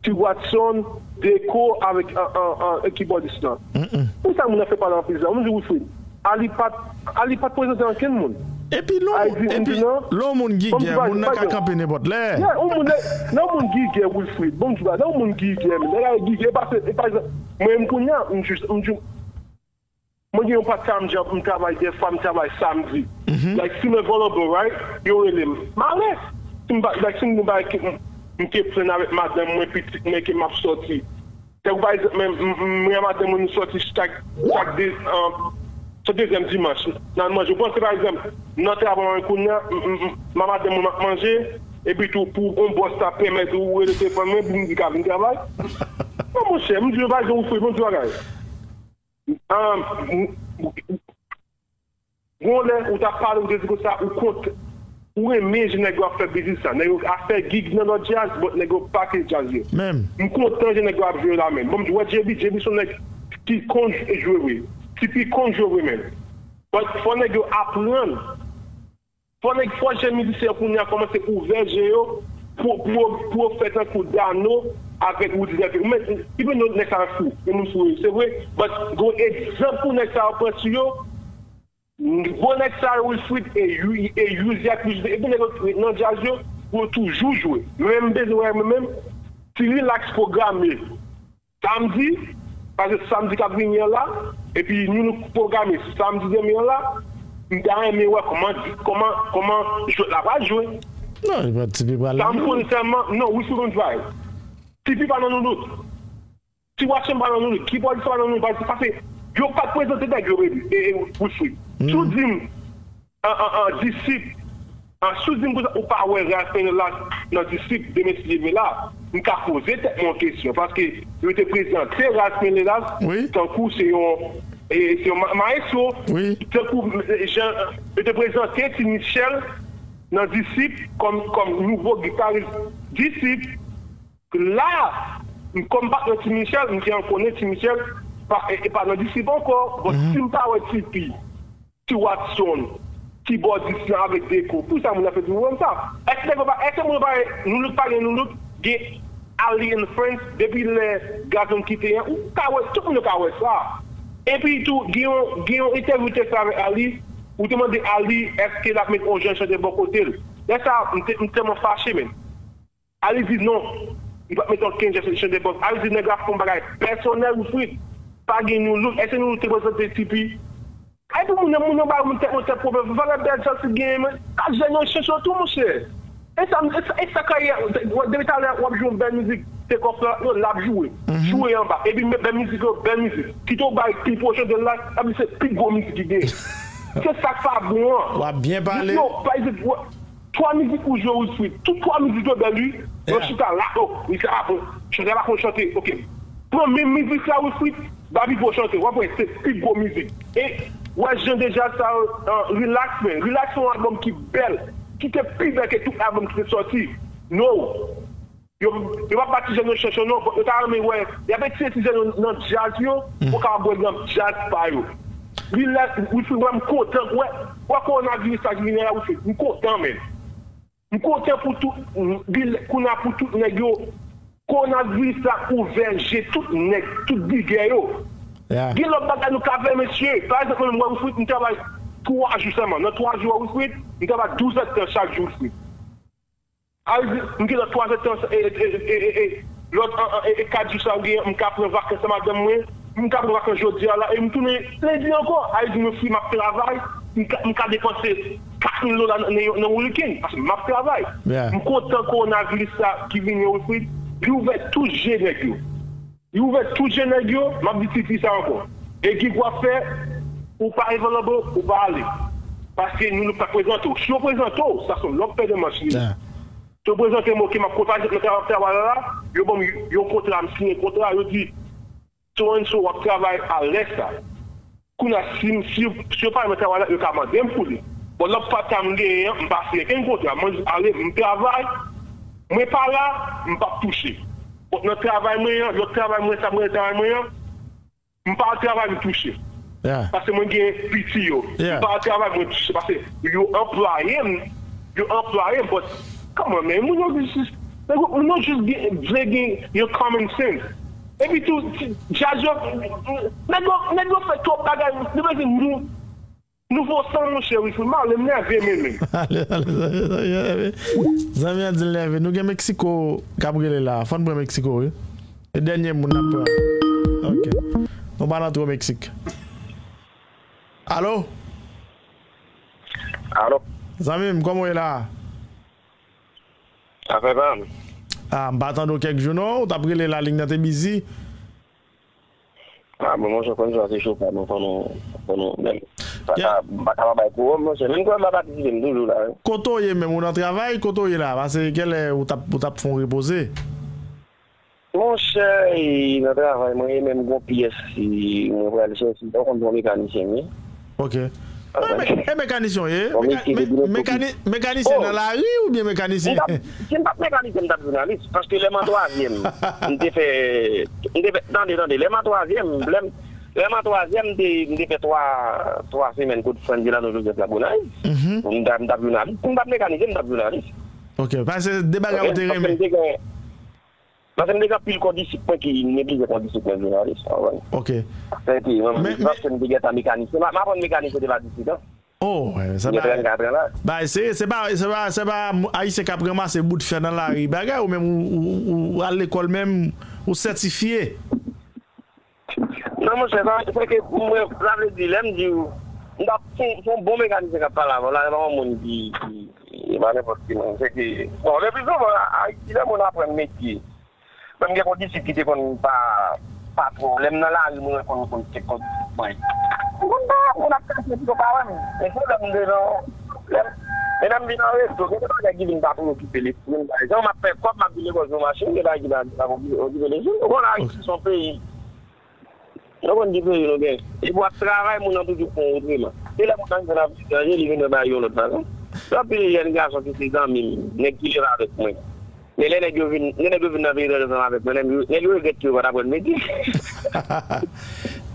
Ti Watson, Deko avèk, an, an, an, kibòdis lan? Pou sa moun nan fè pale anpil sa? Ou di Wilfrid, Ali pa t, Ali pa t prezante ankenn moun. Epi lè yon moun gigè, moun nan ka kanpe nenpòt lè. Yeah, yon moun, lè yon moun gigè, Wilfrid, bon, m di w bagay, lè yon moun gigè, men, lè gigè, e pa, e pa, mwen menm kounye a, m jis, m di, mwen gen yon part-time job, m travay dèfwa, m travay samdi. Like, si mwen available, right, yo rele m. M ale. Si m pa, like, si m gen bagay ke m, m te plenn avèk madanm mwen, pitit mwen, ke m ap sòti. Tankou pa egzanp, mwen, m, m, mwen ak madanm mwen, nou sòti chak, chak de, um, chak dezyèm dimanch. N al manje. Ou panse, pa egzanp, nan travay mwen kounye a, m, m, m, m ak madanm mwen, m ap manje, epi tou, pou yon bòs ta pèmèt ou rele telefòn mwen, pou m di ka vin travay? Non, monchè, m di yo bagay, ou fre, bon, di bagay. Gon lè ou t ap pale, ou te di konsa, ou kont, ou renmen jan nèg yo ap fè biznis la. Nèg yo ap fè gig nan lòt djaz, but nèg yo pa kite djaz yo. M kontan jan nèg yo ap jwe la menm. Bon, m di, wè, J B, J B se yon nèg ki konn jwe vre. Tipi konn jwe vre menm. But fò nèg yo aprann. Fò nèg, fò jèn mizisyen yo kounye a kòmanse ouvè je yo pou, pou, pou yo fè tankou Dano avèk Roody Zèfè. Men, even though nèg sa yo fou, gen moun fou, se vre, but gon egzanp pou nèg sa yo pran sou yo. Gwo nèg sa yo, Wilfrid, e Yu-, e Yuzi ak Louis, epi nèg yo ret nan djaz yo, pou yo toujou jwe. Men m bezwen wè mwen menm, si Relax pwograme samdi, Paske samdi k ap vini an la, epi nou, nou pwograme samdi demen an la, m ta renmen wè kòman, kòman, kòman jwèt la pral jwe. Non, li pral, Tipi pral Sa m konnen sèlman, non, Wilfried Gonzalez. Tipi pa nan nou dout. Ti Watson pa nan nou dout. Kibòdis pa nan nou dout. Paske yo pa t prezante nèg yo, e, e, Wilfried. Si w di m, an, an, an, Disip, an, si w di m konsa, ou pa wè Ralph Menelas nan Disip, demen si Dye vle la, m ka poze tèt mwen yon kesyon. Paske yo te prezante Ralph Menelas tankou se yon, e, se yon ma-, maestro. Tankou, e, jan, yo te prezante Ti Michel nan Disip kòm, kòm nouvo gitaris Disip. La, m, kòm patnè Ti Michel, m gen konnen Ti Michel pa, e, e pa nan Disip ankò. Bon, si m pa wè Tipi, Ti Watson, Kibòdis lan avèk Deko, poukisa moun nan fè di mwen sa? Èske nèg yo pa, èske moun yo pa, nou lout pa gen nou lout, gen Ali and Friends, depi lè Gazon kite an, ou ka wè, tout moun yo ka wè sa. Epi tou, gen yon, gen yon entèvyou te fè avèk Ali, ou te mande Ali, èske l ap met yon jèn chantè bò kote l. Lè sa, m te, m tèlman fache, men. Ali di non, li p ap mete okenn jan sou Chante Pòp. Ali di nèg la fè yon bagay pèsonèl, Wilfried. Pa gen nou lout. Èske nou lout te prezante Tipi? Ay, pou moun nan, moun nan ba moun tèt, moun tèt pwoblèm. Valè bèl jan si genyen, men. Ka jwenn yon chans tou, monchè. E sa, e sa, e sa k ye, depi talè, w ap jwe yon bèl mizik, te kòf la, yo, l ap joure. Joure anba. Epi, men, bèl mizik yo, bèl mizik. Kite w bay pi pwochen de la, l ap di se pi gwo mizik ki genyen. Se sa k pa bon an. W ap byen pale. Yo, pa egzanp, twa mizik ou jwe Wilfried, tout twa mizik yo bèl wi. Yo chita la, oh, mizik la pa bon. Chantè pa konn chante, ok. Pran menm mizik la Wilfried, ba Pipo chante, w ap wè se pi gwo mizik. E wè jan de djaz sa yo, uh, relax, man. Relax se yon albòm ki bèl, ki te pi bèl ke tout albòm ki te sòti. No. Yo, yo p ap ba ti jèn yo chans yo non, but yo ta renmen wè, y ap etire ti jèn yo nan djaz yo, pou kapab wè nan djaz pa yo. Li la, Wilfried, wè m kontan, wè, wè kowonaviris sa ki vini la, Wilfried, m kontan, men. M kontan pou tout, kounye a pou tout nèg yo, kowonaviris la ouvè je tout nèg, tout digè yo. Gen lòt bagay nou ka fè, mesye. Pa egzanp, mwen menm, Wilfried, m travay twa jou sèlman. Nan twa jou a, Wilfried, m travay douz èdtan chak jou, Wilfried. A vle di, m gen lòt twa èdtan, e, e, lòt, e, e, e, kat jou sa ou gen, m ka pran vakans ak madanm mwen, m ka pran vakans jodi a la, e m tounen lendi ankò. A vle di, mwen fri, m ap travay, m ka, m ka depanse kat mil dola nan, nan, nan yon weekend, paske m ap travay. M kontan kowonaviris sa ki vini an Wilfried, li ouvè tout je nèg yo. Li ouvè tout je nèg yo, m ap di Tipi sa ankò. E gig w ap fè, ou pa available, ou pa ale. Paske nou, nou pa prezante w. Si yo prezante w, sa se yon lòt pè de manch li ye. Si yo prezante m, ok, m ap konn, pa egzanp, nan travay, travay la, yo ban m yon kontra, m siyen kontra, yo di, so and so, w ap travay a lè sa. Kounye a, si, si, si yo pa renmen travay la, yo ka mande m pou li. Bon, lòt part-time m genyen an, m pa siyen kenn kontra. Mwen jis ale, m travay, mwen pa la, m p ap touche. Bon, nan travay mwen an, lòt travay mwen, sa mwen travay mwen an, m pa al travay, m touche. Paske mwen gen piti yo. M pa al travay, mwen touche. Paske yo anplwaye m, yo anplwaye m, but, come on, man, moun yo jis, moun yo jis gen, vle gen yon common sense. Epi tou, djaz yo, nèg yo, nèg yo fè twòp bagay, nou bezwen nou, nouvo san, monchè, wi, m ale, m nève, men, men. Ale, ale, zanmi an nève. Zanmi an di l nève. Nou gen Meksiko k ap rele la. Fò n pran Meksiko, wi. E dènye moun n ap pran. Ok. Nou pa nan twò Meksik. Alo? Alo? Zanmi m, kòman w ye la? Afè pa m. Ah, m pa tande w kèk jou non, ou t ap rele la, liy nan te bizi. Ah, bon, monchè, konn sa se cho pa nou, fò nou, fò nou, men, m pa ka, m pa ka pa bay kowòm, monchè, menm kwè m pa patisipe, m toujou la, wi. Kote w ye menm, ou nan travay, kote w ye la, paske kèlè ou t ap, ou t ap fè yon repoze? Monchè, e, nan travay mwen, e menm gon pyès, e, mwen pral chèche, ou konn se yon mekanisyen m ye. Ok. Ah, mwen, e mekanisyen w ye? Mekani-, mekanisyen nan lari oubyen mekanisyen? Si m t ap mekanisyen, m t ap jounalis, paske lè m an twazyèm, m te fè, m te fè, tande, tande, lè m an twazyèm, lè m, lè m an twazyèm, m te, m te fè twa, twa semèn kot Frank Delano Joseph la Gonayiv. M t ap, m t ap jounalis. Si m t ap mekanisyen, m t ap jounalis. Ok, paske de bagay ou te renmen. Paske m te gen anpil kondisip mwen ki neglije kondisip mwen jounalis, w konprann? Ok. Sa te, mwen, paske m te gentan mekanisyen. M, m aprann mekanisyen depi a dizuit an. Oh, se pa, se pa, se pa Ayisyen k ap ranmase bout fè nan lari. Bagay, ou menm, ou, ou, ou al lekòl menm, ou sètifye. Non, monchè, sa, se ke mwen, sa vle di, lè m di w, m t ap, se, se yon bon mekanisyen k ap pale avè w la, se pa yon moun ki, ki, ki, e pa nenpòt ki moun. Se ke, bon, le pli souvan, Ayiti, lè moun aprann metye, mwen, m gen kondisip ki te konn pa, pa twò. Lè m nan lari, mwen konn, konn, konn, konn, mwen. M konn pa, moun ap kache pito pa wè m. Men se lè m devan, lè m, men lè m vin an rezo, gen de bagay ki vin pa preokipe lespri m. Pa egzanp, m ap fè kòb, m ap vin lekòl sou machin, gen bagay ki pa, pa okipe lespri m. Ou konn Ayiti se yon peyi. Nou konn ki peyi nou gen. Epi w ap travay, moun nan toujou pran w otreman. Se lè moun nan jwenn ap etranje, li vin wè bagay yon lòt fason. Gen anpil jèn gason ki se zanmi m, nèg ki leve avèk mwen. Men lè nèg yo vin, lè nèg yo vin nan peyi etranje ansanm avèk mwen, nèg yo, nèg yo regrèt ke yo pa t aprann metye.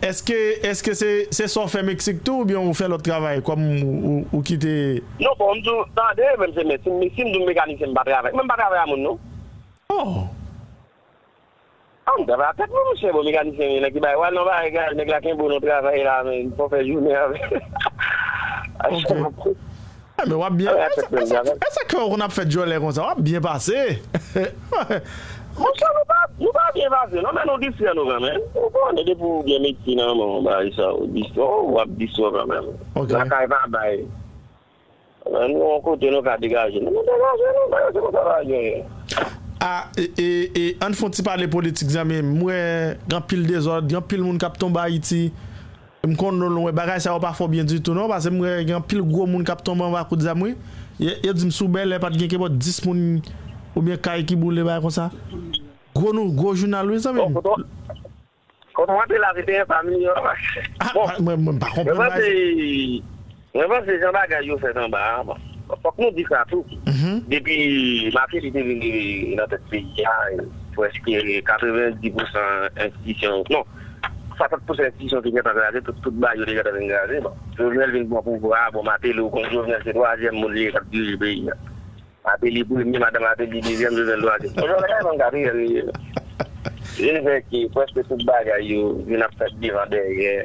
Èske, èske se, se sa w fè Meksik tou, oubyen ou fè lòt travay, kòm ou, ou, ou kite? Non, bon, m di w, tande, menm se, men si, si m di w mekanisyen, m pa travay. Mwen, m pa travay a moun, non. Oh! Ah, m travay a tèt mwen, monchè, bon, mekanisyen, nèg ki bay, wal nan bagay, nèg la kenbe w nan travay la, men, fò fè jounen avè. Ok. Ah, men w ap byen. E sa, e sa, e sa k fè w konn ap fè djòlè konsa? W ap byen pase. Monchè, nou pa, nou pa byen pase, non, men nou distrè nou kanmenm. Ou konnen, depi w gen metye nan men w, bagay sa, ou distrè, w ap distrè w kanmenm. Ok. Lakay pa bay. Ann yon kote nou ka degaje nou, nou degaje nou, bagay se konsa bagay yo ye. A, e, e, e, ann fè yon ti pale politik, zanmi m. M wè gen anpil dezòd, gen anpil moun k ap tonbe Ayiti. M konn non l, m wè bagay sa yo pa fè w byen ditou, non, paske m wè gen anpil gwo moun k ap tonbe anba kout zam, wi. Yo, yo di m sou Bèlè pa t gen kenpòt dis moun oubyen kay ki boule, bagay konsa. Gwo nou, gwo jounal, wi, zanmi m. Kote w antre la, se te enfamilye a. Bon, mwen, mwen pa konprann bagay sa. Mwen panse jan bagay yo fèt anba a, bon, fòk nou di sa tou. Depi Martelly te vin nan tèt peyi a, prèske katrevenndis pousan enstitisyon, non, swasant pousan enstitisyon te gentan kraze, tout, tout bagay yo te gentan vin kraze. Bon, Jovenel vin pran pouvwa a, bon, Martelly, ou konn Jovenel se twazyèm moun li ye k ap dirije peyi a. Martelly premye, madan Martelly dezyèm, Jovenel twazyèm. Bon, Jovenel menm katriyèm li ye. Vin fè ke prèske tout bagay yo vin ap fèt devan dèyè.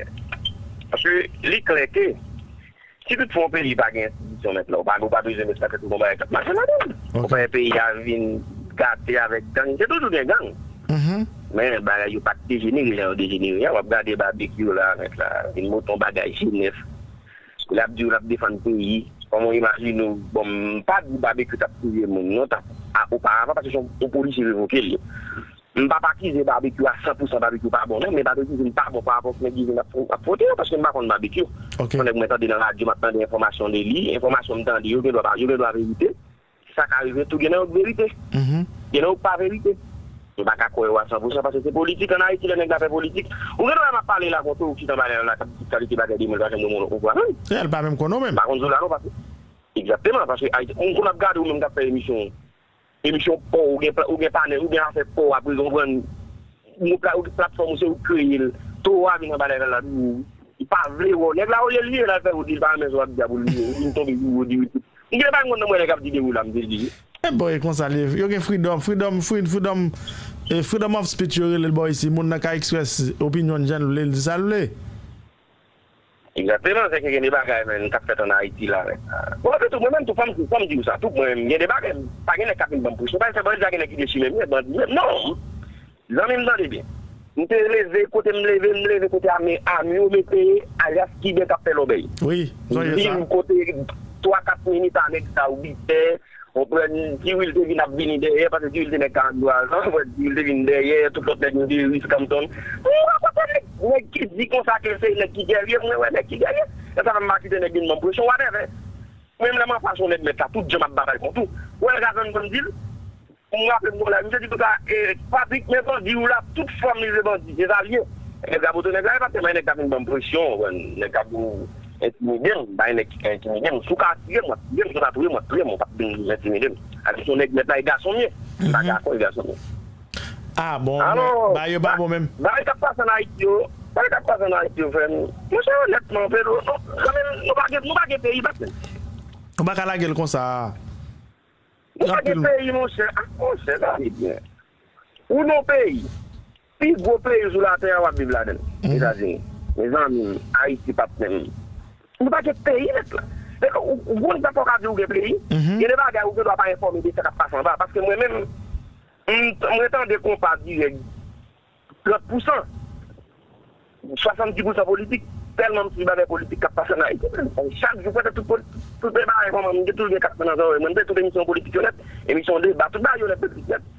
Paske li klè ke si toutfwa yon peyi pa gen enstitisyon mèt la, ou pa, ou pa bezwen met sa tèt ou gon bagay k ap mache ladan l. Ou pa wè peyi a vin gate avèk gang, se toujou gen gang. Men bagay yo pa t dejenere jan yo dejenere a. W ap gade Babekyou la, mèt la, vin monte yon bagay G nèf. L ap di w l ap defann peyi. Kòman w imajine w, bon, m pa di Babekyou t ap touye moun, non, t ap, a, oparavan, paske se yon, yon polisye revoke l ye. M p ap akize Babekyou a san pousan, Babekyou pa bon, non, men Babekyou vin pa bon parapò k nèg yo vin ap, ap pote yo, paske m pa konn Babekyou. Se yon nèg mwen tande nan radyo, m ap tande enfòmasyon de li, enfòmasyon m tande yo, gendwa pa, yo gendwa verite. Sa ka rive tou, gen nan yo k verite. Gen nan yo k pa verite. M pa ka kwè yo a san pousan, paske se politik ann Ayiti, lè nèg la fè politik. Ou gen dwa m ap pale la kontre ou ki t anba lè la, k ap di tout kalite bagay de mwen, l pa janm wè mwen nan pouvwa menm. E l pa menm konn ou menm. M pa konn Zola non, paske, egzakteman, paske Ayiti, moun konn ap gade ou menm k ap fè emisyon, emisyon pa w, ou gen, ou gen panèl, ou gen afè pa w, apre ou pran, ou gen platfòm ou, se ou k kreye l. Towo a vin anba lè la, li pa vle wè w. Nèg la, olye l vire l al fè wout li, li pa renmen sa w ap di a pou l vire, ou vin tonbe sou wout li. M gen pa yon moun nan mwen nèg ap di de ou la, m te di. E bon, e konsa li ye. Yo gen freedom, freedom, free, freedom, e, freedom of speech yo rele l bò isi. Moun nan ka express opinyon l jan l vle, l di sa l vle. Egzakteman, se ke gen de bagay, menn, k ap fèt ann Ayiti la, menn. Bon, apre tou, mwen menm tou, fò m di, fò m di w sa tou, mwen menm, gen de bagay, pa gen nèg k ap vin ban m presyon. Pa egzanp, deja gen nèg ki dechi menm, bandi menm. Non! Zanmi m, tande byen. M te leve, kote m leve, m leve kote ame, ame yo mete alyas Kiben k ap fè lòbèy. Wi, m viv kote twa, kat minit a nèg sa yo, Bitè, konprann, Tiwil te vin ap vini dèyè, paske Tiwil te nèg karant dwa zan, konprann, Tiwil te vin dèyè, tout lòt nèg yo, Deris, Kanmton. M rakonte nèg, nèg ki di konsa ke se nèg ki gèrye, mwen wè nèg ki gèrye. Lè sa a m pa kite nèg vin ban m presyon, whatever. Mwen menm lè m anfas yon nèg mèt la, tout jan m ap batay kont ou. Ou wè nèg la jwenn ban m di l? M raple m yon lè, misye di konsa, e, Patrick, men bandi w la, tout fòm li se bandi, se sa l ye. Nèg la bote nèg la, e pa tèlman nèg la vin ban m presyon, konprann, nèg la vin entimide m, pa gen nèg ki ka entimide m. Si w ka atire m, w atire m, si w pa touye m, w atire m, w p ap vin entimide m. Alò, si yon nèg mèt la, e gason m ye. M pa gason, e gason m ye. Ah, bon, bagay yo pa bon menm. Bagay k ap pase ann Ayiti yo, bagay k ap pase ann Ayiti yo, frè m, monchè, onètman, Pedro, nou, kanmenm, nou pa gen, nou pa gen peyi, paske. Nou pa ka lage l konsa. Nou pa gen peyi, monchè. Ah, monchè, gade byen. Ou nan yon peyi, pi gwo peyi sou latè a, w ap viv ladan l. Etazini. Mezanmi, Ayiti p ap menm. Nou pa gen peyi nèt la. Ou, ou konn sa fò w ka di ou gen peyi? Gen de bagay ou gendwa pa enfòme de sa k ap pase anba. Paske mwen menm, m, mwen tande konpa dirèk trant pousan. Swasanndis pousan politik, tèlman m swiv bagay politik k ap pase ann Ayiti. Chak jou, prèske tout poli-, tout bagay, kòman, m gen toujou gen kat nan zòrèy mwen, m te tout emisyon politik yo nèt, emisyon deba, tout bagay yo nèt politik nèt.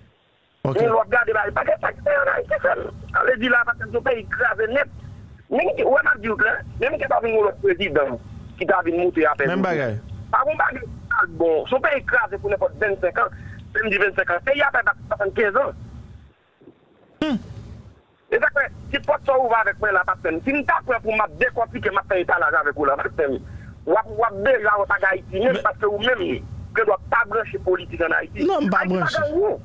Ok. Men lè w ap gade bagay, pa gen sa ki fè ann Ayiti sèl. Sa vle di la, paske se yon peyi kraze nèt. Menm ki, wè, m ap di w klè, menm ke ta vin yon lòt prezidan ki ta vin moute apèl. Menm bagay. Pa gen bagay ki pral bon. Se yon peyi kraze pou nenpòt vennsenk an. Lè m di vennsenk an, peyi a fè bak swasannkenz an. E sa k fè, ti pòt sa w ouvè avèk mwen la, pastè m, si m ta pran pou m ap dekòtike, m ap fè etalaj avèk ou la, pastè m, w ap, w ap deja wè pa gen Ayiti menm, paske ou menm, ou gen dwa pa branche politik ann Ayiti. Non, m pa Ayiti pa branche. Gen anyen.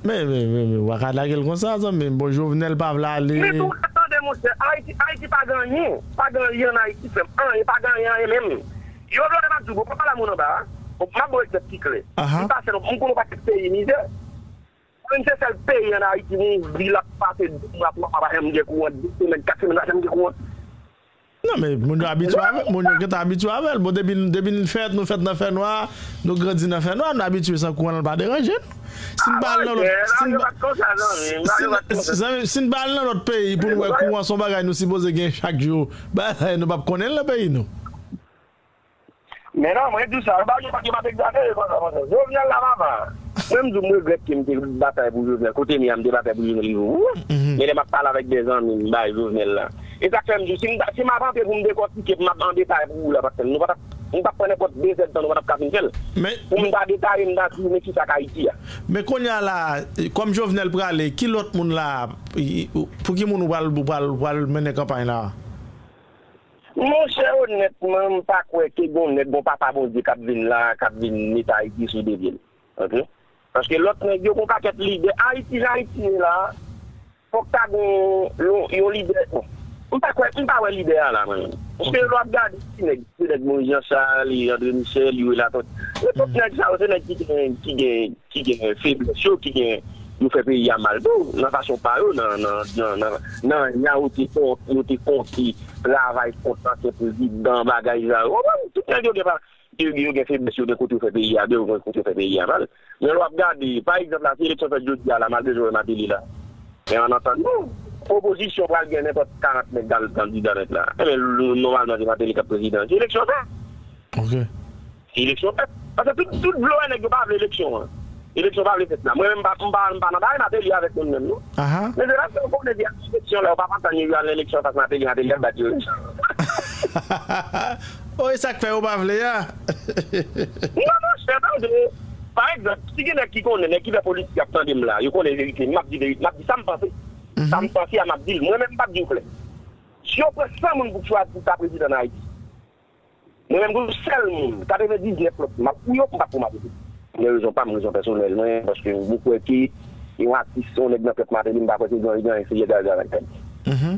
Men, men, men, men, w pa ka lage l konsa, zanmi m. Bon, Jovenel pa vle ale. Men tou, tande, monchè, Ayiti, Ayiti pa gen anyen. Pa gen anyen ann Ayiti, frè m. Anyen, pa gen anyen, anyen menm. Yo vle m ap di w, bon, papa la moun anba a. Bon, m ap ba w egzanp ki klè. Aha. M pase nan, m konn yon pakèt peyi mizè. Mwen, se sèl peyi ann Ayiti, yon vil ap pase de mwa, twa mwa, pa janm gen kouran, de semèn, kat semèn, pa janm gen kouran. Non, men moun yo abitye avè l, moun yo gentan abitye avè l. Bon, depi, depi n fèt, nou fèt nan fènwa, nou grandi nan fènwa, nou abitye san kouran, l pa deranje nou. Si n pa al nan lòt, si n pa, si n, zanmi, si n pa al nan lòt peyi pou n wè kouran se yon bagay nou sipoze gen chak jou, bagay nou p ap konnen l nan peyi nou. Men non, mwen di w sa, yo pa gen pa gen pa t egzajere konsa, monchè. Jovenel la, papa. Mwen, m di w, m regrèt ke m te batay pou Jovenel. Kote m ye a, m te batay pou Jovenel rive ou. Men lè m ap pale avèk de zanmi m, m bay Jovenel la. E sa k fè m di w, si m ta, si m ap antre pou m dekòtike, pou m ap an detay pou ou la, pastè m, nou pa t ap, nou t ap pran nenpòt de zèdtan, nou pa t ap ka fin fè l. Men, Pou m ta detaye, m ta di w, men kisa k Ayiti a. Men kounye a la, kòm Jovenel prale, ki lòt moun la, pou ki moun ou pral, ou pral, ou pral mennen kanpay la? Monchè, onètman, m pa kwè ke gon nèg, gon papa Bondye k ap vin la, k ap vin mete Ayiti sou de pye l. Ok? Paske lòt nèg yo, gon pakèt lidè. Ayiti, jan Ayiti ye la, fòk ta gon yon, yon lidè. Bon, m pa kwè, m pa wè lidè a la, mwen menm. Paske lè w ap gade ti nèg, ti nèg Moïse Jean Charles, André Michel, Youri Latortue. Yo tout nèg sa yo, se nèg ki gen, ki gen ki gen feblès yo, ki gen, yo fè peyi a mal tou, nan fason pa yo, nan, nan, nan, nan, nan jan yo te kon-, yo te konte travay kont ansyen prezidan, bagay sa yo. Ou konprann? Tout nèg yo gen pa, yo, yo gen feblès yo, gen kote yo fè peyi a byen, yo gen kote yo fè peyi a mal. Men lè w ap gade, pa egzanp la, si eleksyon fèt jodi a la, malgre Jovenel Martelly la, men ann antann nou, opozisyon pral gen nenpòt karant nèg k al kandida nèt la. Enben, nòmalman, se Martelly k ap prezidan. Se eleksyon sa. Ok. Eleksyon fèt. Paske tout, tout vle wè nèg yo pa vle eleksyon an. Eleksyon pa vle fèt la. Mwen menm, m pa, m pa, m pa nan bagay Martelly avèk moun menm, non. Aha. Men se paske yo konnen se eleksyon lè yo pa antann yo, yo al nan eleksyon fas Martelly, Martelly ap bat yo. Oh, e sa k fè yo pa vle a. Non, monchè, tande. Pa egzanp, si gen nèg ki konnen, nèg ki fè politik ap tande m la, yo konnen verite, m ap di verite, m ap di sa m panse. Sa m panse a, m ap di l. Mwen menm, m p ap di w klè. Si yo pran san moun pou chwazi pou ta prezidan nan Ayiti, mwen menm, gon sèl moun, katrevendiznèf lòt, m ap pou yo, m p ap pou Martelly. Gen rezon pa m, rezon pèsonèl mwen, paske m kwè ke yon atis, yon nèg nan tèt Martelly, m pa kwè ke gen, gen anyen serye gade avèk tèt.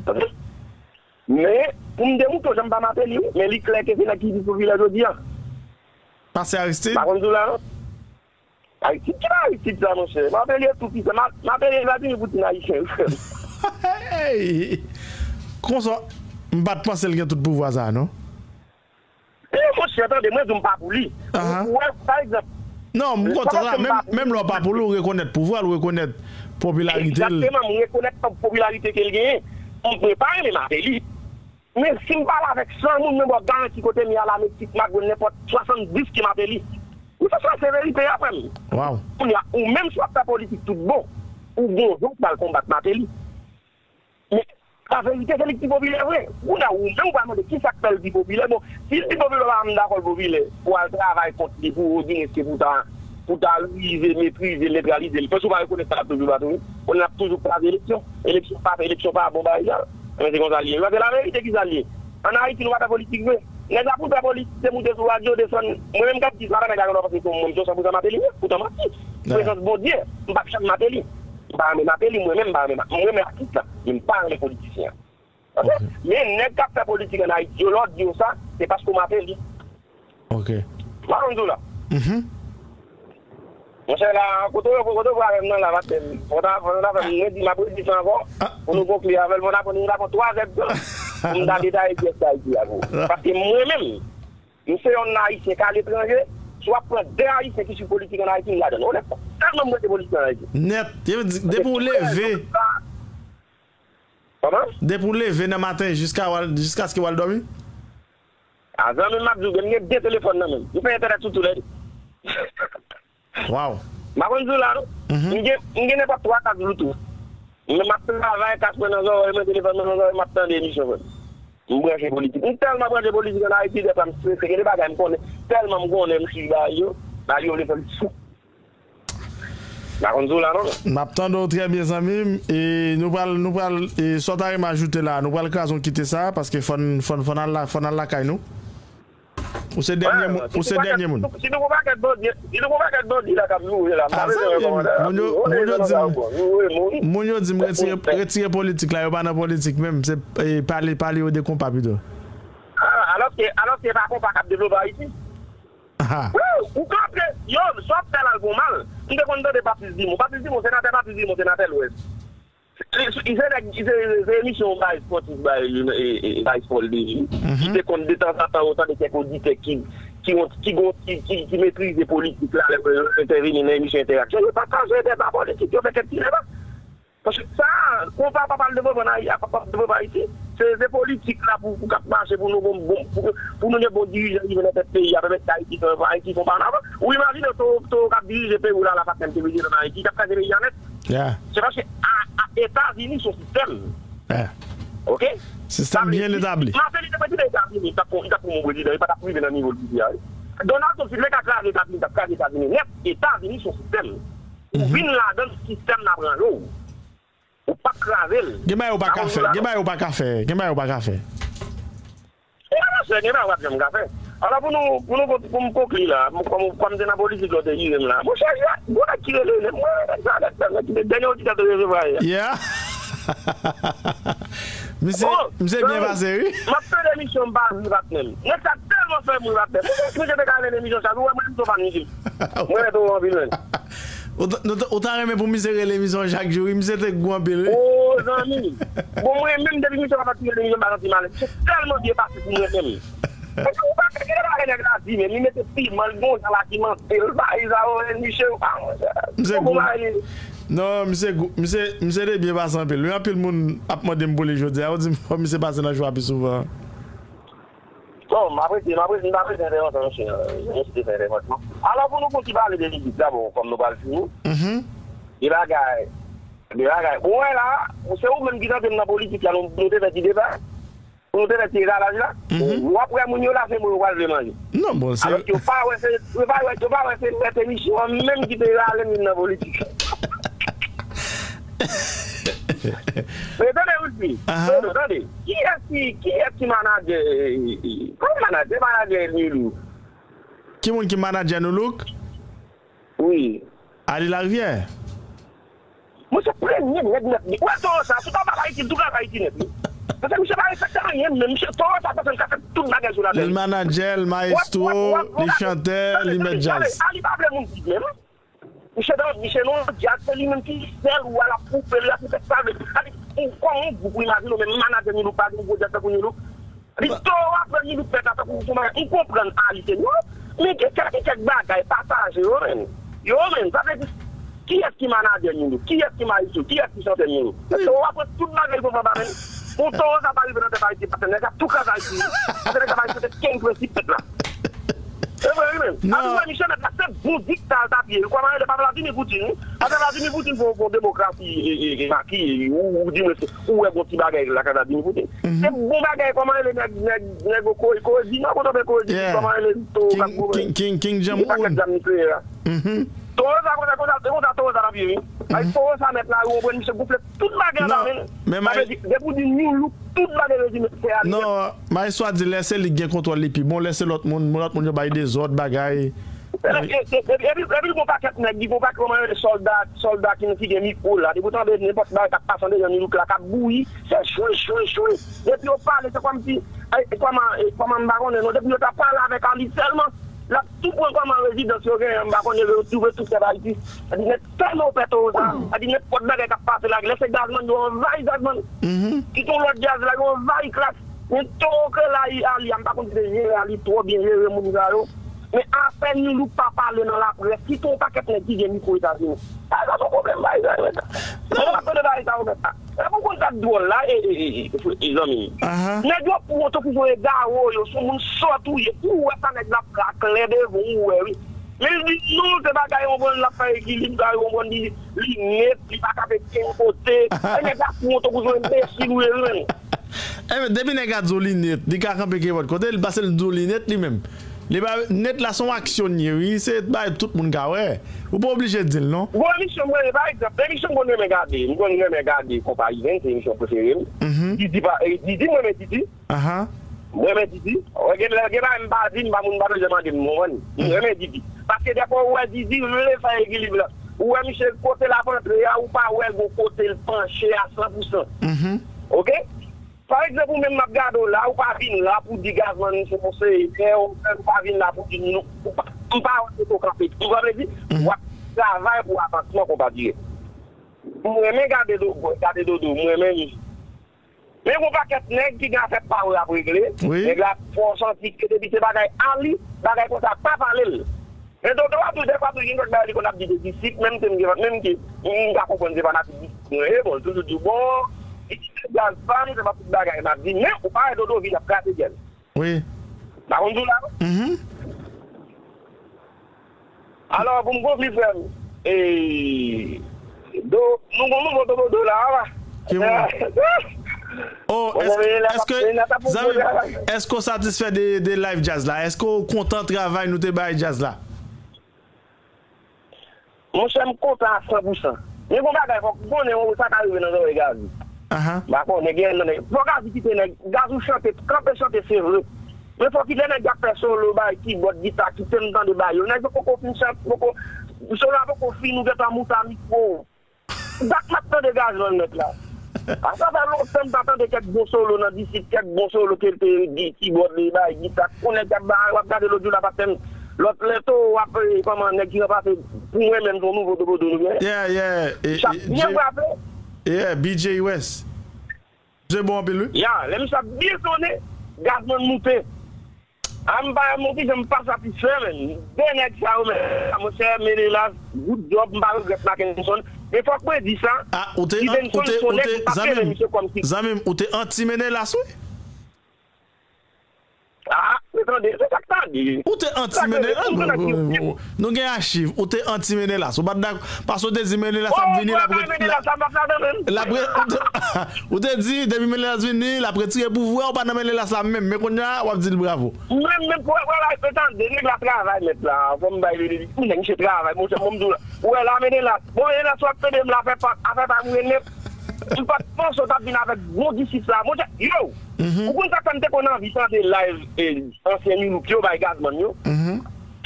Ok? Men, pou m demoute w, jan m pa Martelly, wi, men li klè ke se nèg ki pi popilè jodi a. Pase Aristide? M pa konn di w la, non. Aristide, ki Aristide sa, monchè? Martelly tou pisan. Ma-, Martelly, Vladimir Poutine ayisyen, wi, frè m. Hey! Konsa, m pa t panse l gen tout pouvwa sa, non. E, monchè, tande, mwen di w m pa pou li. Ou wè, pa egzanp, non, m kontan la, menm, menm lè w pa pou li, ou rekonèt pouvwa l, ou rekonèt popilarite l. Egzakteman, m rekonèt popilarite ke l genyen. M, mwen pa renmen Martelly. Men si m pale avèk san moun, mwen ba w garanti kote m ye a la, Meksik, Magwèl, nenpòt swasanndis ki Martelly. Wi, se sa, se verite a, frè m. Waw. Kounye a, ou menm si w ap fè politik tout bon, ou gon jou w pral konbat Martelly. Men, la verite, se li ki pi popilè vre. Kounye a, ou menm ou pral mande kisa k fè l pi popilè. Bon, si l pi popilè, pa m dakò l popilè. Pou al travay kont li, pou Rodrigues, ke pou ta, pou ta rive metrize l, netralize l. Paske ou pa rekonèt sa l ap toujou bat ou, wi. Kounye a l ap toujou kraze eleksyon. Eleksyon pa fè, eleksyon pa bon bagay sa. Men se konsa l ye. Paske la verite, kisa l ye? Ann Ayiti, nou pa fè politik vre. Nèg la pou l fè politik, se moute sou radyo, desann. Mwen menm k ap di sa, pa nèg la gen dwa panse se yon moun, se yon san pou san Martelly, wi. Poutan manti. Prezans Bondye, m p ap janm Martelly. M pa renmen Martelly, mwen menm, m pa renmen Ma-, m renmen atis la, men m pa renmen politisyen an. Ok? Men nèg k ap fè politik ann Ayiti yo, lè w di yo sa, se paske w Martelly. Ok. M pa konn di w la. Monchè, la, kote w, kote w pral avè m nan la, pastè m. Fò w ta, fò w ta fè m, mwen di, m ap redi sa ankò. Pou nou konkli avè l, fò w ta pran, nou ta pran twa zèdtan pou m ta detaye pyès Ayiti a pou ou. Paske mwen menm, m se yon Ayisyen k aletranje, si w ap pran de Ayisyen ki swiv politik ann Ayiti, m ladan l. Onètman, tèlman m rete politik ann Ayiti. Nèt. Depi w leve. Kòman? Depi w leve nan maten jiska w al, jiskaske w al dòmi? A, zanmi m, m ap di w, m gen de telefòn nan men m. M fè entènèt sou toulède. Waw. M pa konn di w la, non. Mhm. M gen, m gen nenpòt twa kas Bluetooth. Men m ap travay, kas mwen nan zòrèy mwen, telefòn mwen nan zòrèy, m ap tande emisyon, frè m. M branche politik. M tèlman branche politik ann Ayiti, dèfwa m strese. Gen de bagay m konnen, tèlman m konnen m swiv bagay yo, bagay yo vle fè m fou. M pa konn di w la, non. M ap tande w trè byen, zanmi m. E nou pral, nou pral, e sa w ta renmen ajoute la, nou pral kraze yon kite sa, paske fò n, fò n, fò n al la, fò n al lakay nou. Ou se dènye moun, ou se dènye moun. Si nou gon pakèt bandi, si nou gon pakèt bandi la k ap joure la, m pa bezwen rekòmandè. Moun yo, moun yo di m, moun yo di m retire, retire politik la, yo pa nan politik menm, se, e, pale, pale yo de konpa pito. Ah, alòske, alòske e pa konpa k ap devlope Ayiti. Wi, ou ka antre, yo, sa w ap fè la, l gon mal. M te konn tande Patrice Dumont. Patrice Dumont, senatè Patrice Dumont, senatè Lwès. Li, li se nèg, se, se, se emisyon bay spòtif, bay, e, e, bay spò l deje. Li te konn detanzantan, ou tande kèk oditè ki, ki, ki, ki, ki, ki metrize politik la, lè yo entèvini nan emisyon entèraksyon, yo pataje deba politik, yo fè kèk ti deba. Paske sa, konpa p ap al devlope nan Ayiti, p ap devlope Ayiti. Se, se politik la pou, pou k ap mache, pou nou bon, bon, pou, pou nou gen bon dirijan rive nan tèt peyi a, pèmèt Ayiti fè, Ayiti fè yon pa an avan. Ou imajine w, Toro, Toro k ap dirije peyi w la, la pa menm te vini nan Ayiti, k ap kraze peyi a nèt. Se paske a, a, Etazini se yon sistèm. Oke? Sistèm byen etabli. Martelly te prezide Etazini, li t ap pran, li t ap pran yon prezidan, li pa t ap rive nan nivo l ye a. Donald Trump, si l te ka kraze Etazini, li t ap kraze Etazini nèt. Etazini se yon sistèm. Ou vin ladan l, sistèm nan ap ranje w. Ou p ap kraze l. Gen bagay ou pa ka fè. Gen bagay ou pa ka fè. Gen bagay ou pa ka fè. E monchè, gen bagay ou p ap janm ka fè. Alò, pou nou, pou nou, pou m konkli la, m, kòm, kòm m te nan politik, lè w te vire m la. Monchè, gon nèg ki rele, mwen, nèg sa, nèg sa, nèg ki te dènye oditè te resevwa yè. Yeah. Misye, misye byen pase, wi. M ap tande emisyon, m pa ri patnè m. Nèg sa tèlman fè m ri patnè m. Misye te ka rele emisyon chak jou, ou wè mwen menm tou fan misye. Mwen tou anpil menm. Ou ta, nou ta, ou ta renmen pou misye rele emisyon chak jou, wi, misye te gou anpil, wi. O, zanmi. Bon, mwen menm, depi misye pa pati rele emisyon, m pa santi m alèz. Misye tèlman byen pase pou mwen menm. Epi ou pa gen de bagay nèg la di, men li mete piman, li gon jan la ki mante, l bay sa, o, misye, a, misye gou. Non, misye gou, misye, misye te byen pase anpil. Wi, anpil moun ap mande m pou li jodi a, yo di m fò misye pase nan show a pi souvan. Bon, m apresye, m apresye, m apresye entèvansyon, mesye. Mesye te fè entèvansyon. Alò, pou nou fon ti pale de mizik la, bon, kòm nou pral fini. Mhm. De bagay, de bagay. Bon, wè la, se ou menm ki tande m nan politik la, nou, nou te fè ti deba. Nou te fè ti etalaj la. Mhm. W ap wè moun yo la, se mwen yo pral vle manje. Non, bon, se alò ke yo pa wè se, yo pa wè, yo pa wè se mèt emisyon an menm ki te rale m vin nan politik. Men tande, Wilfrid. Aha. Tande, tande. Kiyès ki, kiyès ki manadjè, eh, eh, eh, kòman manadjè, manadjè New Look? Ki moun ki manadjè New Look? Wi. Ali Larivière. Mwen se premye nèg nèt li. Ou wè Toro sa, sou tabal Ayiti, l tou kraze Ayiti nèt li. Paske misye pa respekte anyen, men misye Toro sa, panse l ka fè tout bagay sou latè. Li manadjè, l maestro, li chantè, li mèt djaz. Ali pa vle moun di menm. Misye nan, misye nan djaz, se li menm ki sèl ou al ap koupe, l ap fè sa l vle. Sa di, ou kòm yon gwoup, ou imajine w menm manadjè New Look, pa gen yon gwo djaz tankou New Look. Li Toro ap pran New Look fè sa tankou sou manadjè. M konprann Ali se New Look, men gen kèk, gen kèk bagay pataje yo menm. Yo menm, sa vle di, kiyès ki manadjè New Look? Kiyès ki maestro? Kiyès ki chantè New Look? Toro ap pran tout bagay pou papa menm. Pou Toro sa pa rive nan tèt Ayiti, paske nèg ap tou kraze Ayiti. Paske nèg sa pa respekte kenn prensip pèp la. Se vre, wi, men. Non. Ap di, wè, Michel Mèt la, se bon dikta l t ap ye. Kòman rele pa Vladimir Poutine, wi. Paske Vladimir Poutine fè yon demokrasi, e, e, e, maki, e, ou, ou di mwen se, ou wè gon ti bagay lakay Vladimir Poutine. Mhm. Se bon bagay, kòman rele nèg, nèg, nèg Ko-, Kore di Nò, kote w fè Kore di Nò, kòman rele Toro k ap goumen. King, King, King Jong-un. Pakèt zam nikleyè a. Mhm. Toro sa, konsa, konsa, se konsa Toro sa t ap ye, wi. Ay, Toro sa mèt la, ou konprann, misye gonfle tout bagay anba men l. Sa vle di, depi w di New Look, tout bagay yo di mèt fè a li mèt. Non, maestro a di lè se li k gen kontwòl li pi bon, lè se lòt moun, lòt moun yo bay dezòd, bagay. Epi, epi, epi, epi, gon pakèt nèg, gon pakèt, kòman yo rele, sòlda, sòlda ki, ki gen mikwo la. Depi w tande nenpòt bagay k ap pase andedan New Look la, k ap bouyi, se chwi, chwi, chwi. Depi yo pale, se kòmsi, ay, kòman, e, kòman m pa konnen non, depi yo ta pale avèk Ali sèlman, l ap tou pran kòman rezidans yo genyen, m pa konnen yo twouve tout tèt Ayiti. Sa di nèg tèlman yo pè Toro sa, sa di nenpòt bagay k ap pase la, lè se Gazman, yo anvayi Gazman. Mhm. Kite yon lòt djaz la, yo anvayi Klass. Men Toro ke la, Ali a, m pa konn si se jere Ali, twò byen jere moun sa yo. Men afè New Look pa pale nan laprès, sitou yon pakèt nèg ki gen mikwo Etazini. Sa, sa se yon pwoblèm, bay, bay, bay. Mwen pa tande bagay sa yo, mèt la. E pou konn sa k dwòl la, e, e, e, e, e, zanmi m. Nèg yo pran w tankou se yon egare w ye, se yon moun sòt ou ye. Ou wè sa nèg la ap fè a klè devan w, ou wè, wi. Men li di, non, se bagay yon bon, l ap fè ekilib, sa, yon bon, li, li nèt, li pa kanpe kenn kote. E nèg la pran w tankou se yon enbesil ou ye, wi, menn. Enben, depi nèg la di w li nèt, li ka kanpe kenpòt kote, li pase l di w li nèt li menm. Li ba nèt la se yon aksyon l ye, wi, se bagay tout moun ka wè. Ou pa oblije di l, non. Gon emisyon m renmen, pa egzanp, emisyon m konn renmen gade, m konn renmen gade Konpayi Venn, se emisyon prefere m. Didi pa, e, Didi, m renmen Didi. Ahan. M renmen Didi. Wè, gen lè, gen bagay m pa di, m pa moun pa bezwen mande m, m konprann. M renmen Didi. Paske dèfwa ou wè Didi vle fè ekilib la. Ou wè misye kote l ap antre a, ou pa wè gon kote l panche a san pou san. Oke? Pa egzanp, ou menm m ap gade w la, ou pa vin la pou di Gazman se yon seyitè, ou pa vin la pou di nou, ou pa, m pa wè kote w kanpe. Ou konprann sa m vle di? W ap travay pou avansman konpatriye. M renmen gade do, gade Dodo, m renmen li. Men gon pakèt nèg ki gen afè pa yo y ap regle. Wi. Nèg la fè w santi ke depi se bagay a li, bagay konsa pa pale l. Men Dodo a tou, dèfwa tou, gen kèk bagay li konn ap di de disip, menm si m gen, menm ki, m ka konprann se fanatik disip mwen ye, bon, l toujou di w, bon, li di se djaz pa m, se pa tout bagay m ap di, men ou pa wè Dodo vin ap kraze djaz. Wi. M pa konn di w la, non. Alò, pou m konkli, frè m, e, do, nou gon nouvo Dodo la, a. Ki moun? Oh, èske, èske, zanmi m, èske w satisfè de, de live djaz la? Èske w kontan travay nou te bay djaz la? Monchè, m kontan a san pou san. Men gon bagay, fòk ou konnen, sa ka rive nan zòrèy Gazi. M pa konnen, gen nan nèg. Fò Gazi kite nèg, Gazi ou chante, kanpe chante, se vre. Men fòk kite nèg k ap fè solo, bay kibòd, gita, kite m tande bay yo. Nèg yo poko fin chante, poko, solo a poko fin, ou gentan mouta mikwo. Dat m ap tande Gazi nan nèt la. A sa fè lontan m pa tande kèk bon solo nan disip, kèk bon solo ke l te di, kibòd li bay, gita. Kou nèg k ap bay, w ap gade lòt jou l ap ap fè m, lòt lè tou, w ap, eh, kòman nèg ki ranplase pou mwen menm, se yon nouvo Dodo nou gen. Yeah, yeah. E, sa e, byen frape. Yeah, B J West. Misye bon anpil, wi. Ya, lè misye ap byen sonnen, Gazman moute. A, m pa, m wè kijan m pa satisfè, men. De nèg sa yo, men, monchè, Menelas, good job, m pa regrèt Mackenson. Men fòk mwen di sa, a, ou te, Stevenson, ou te, se yon ou nèg te, m pa t renmen misye kòm ki. Zanmi m, ou te anti Menelas, wi. A, men tande, se sa k tande. Ou te anti Menelas, nou gen achiv, ou te anti Menelas. Ou pa t dakò, paske ou te di Menelas ap vini, l ap ret-, l ap re-, ou te, ou te di, depi Menelas vini, l ap retire pouvwa, ou pa nan Menelas la menm. Men kounye a, w ap di l bravo. Menm, menm pou wè, wè, wè, tande, nèg la travay, mèt la, fò m bay li, li, li, nèg misye travay, monchè, bon, m di w la. Ou wè la, Menelas, bon, Menelas, w ap tande m la, afè pa, afè pa m rele, m pa t panse w t ap vin avèk bon disip sa, monchè, yo, ou konn sa k fè m te konn anvi tande live, eh, ansyen New Look yo bay Gazman yo?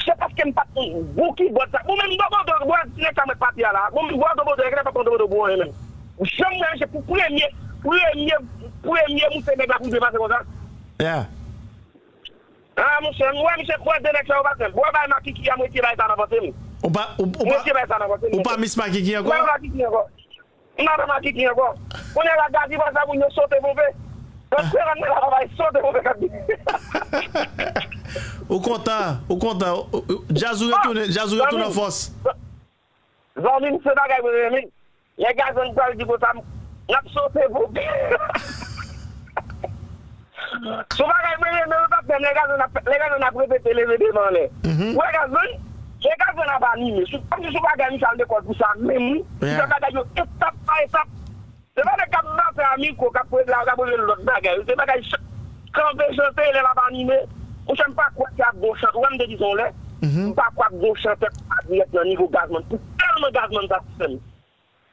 Se paske m pa t konn bon kibòd sa. Bon, menm Dobodo, bon, ti nèg sa mèt pati a la. Bon, bon, Dobodo, e pa t konn Dobodo bon, menm. Janm wè misye pou premye, premye, premye moute nèg la pou l depase konsa. Yeah. A, monchè, m wè misye, m wè de nèg sa yo pa senp. Bon, bay Makiki a, m retire bay sa nan panse m. Ou pa, ou, ou pa, ou pa miss Makiki ankò? M pa Makiki ankò. M pa nan Makiki ankò. Kounye a la, Gazi wè sa moun yo sote ponpe. Lòt semaine la, bay sote ponpe k ap vini. Ou kontan, ou kontan. Ou, ou, djaz ou retounen, djaz ou retounen an fòs. Zanmi m, se bagay mwen renmen. Lè Gazman pral di konsa, n ap sote ponpe. Se yon bagay mwen renmen, wi, patnè, lè Gazman ap, lè Gazman ap repete leve de men anlè. Ou wè Gazman, lè Gazman ap anime, se kòmsi se yon bagay misye al lekòl pou sa menm, wi. Misye fè bagay yo etap pa etap. Se pa nèg k ap batay a mikwo, k ap regle, k ap regle lòt bagay. Se bagay ch-, kanpe chante, lè l ap anime. Monchè, m pa kwè se ap gon chante. Ou wè m te di sa yon lè, m pa kwè ap gon chantè k pa dirèk nan nivo Gazman. Pou tèlman Gazman satisfè m.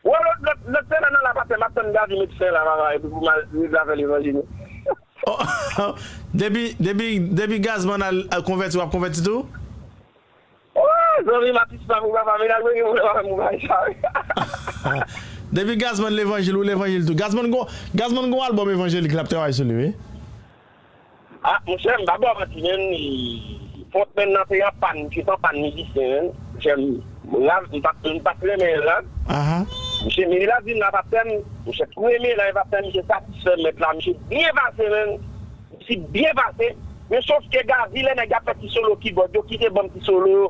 Wè, lòt, lòt, lòt semèn nan la, patnè, m ap tann Gazi met fen la, papa, epi pou m al regle afè levanjil yo. Oh, depi, depi, depi Gazman al, al konvèti, w ap konvèti tou? Oh, zanmi m, atis pa m, papa, men al mwen gen pwoblèm avè m pou bagay sa, wi. Depi Gazman levanjil, ou levanjil tou. Gazman gon, Gazman gon albòm evanjelik l ap travay sou li, wi. Ah, monchè, m pa ba w manti, menn, frontman nan te an pàn, misye te an pàn mizisyen, menn. Monchè, m, Rav, m pa t, m pa t renmen Rav. Misye, Menelas vin la, patnè m, monchè, premye la, patnè m, misye satisfè mèt la, misye byen pase, menn. Misye byen pase. Men sof ke Gazi, lè nèg ap fè ti solo kibòd, yo kite ban m ti solo yo.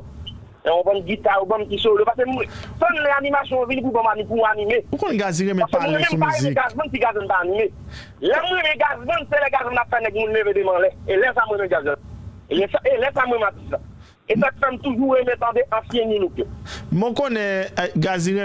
Yo ban m gita, yo ban m ti solo. Paske m tann lè animasyon an vini pou ban m ani-, pou anime. Ou konn Gazi renmen pale sou mizik. Gazman si Gazman pa anime. Lè m renmen Gazman, se lè Gazman ap fè nèg moun leve de men anlè. E lè sa m renmen Gazman. E lè sa, e lè sa m renmen atis la. E sa k fè m toujou renmen tande ansyen Nilouk yo. Mwen konnen eh, Gazi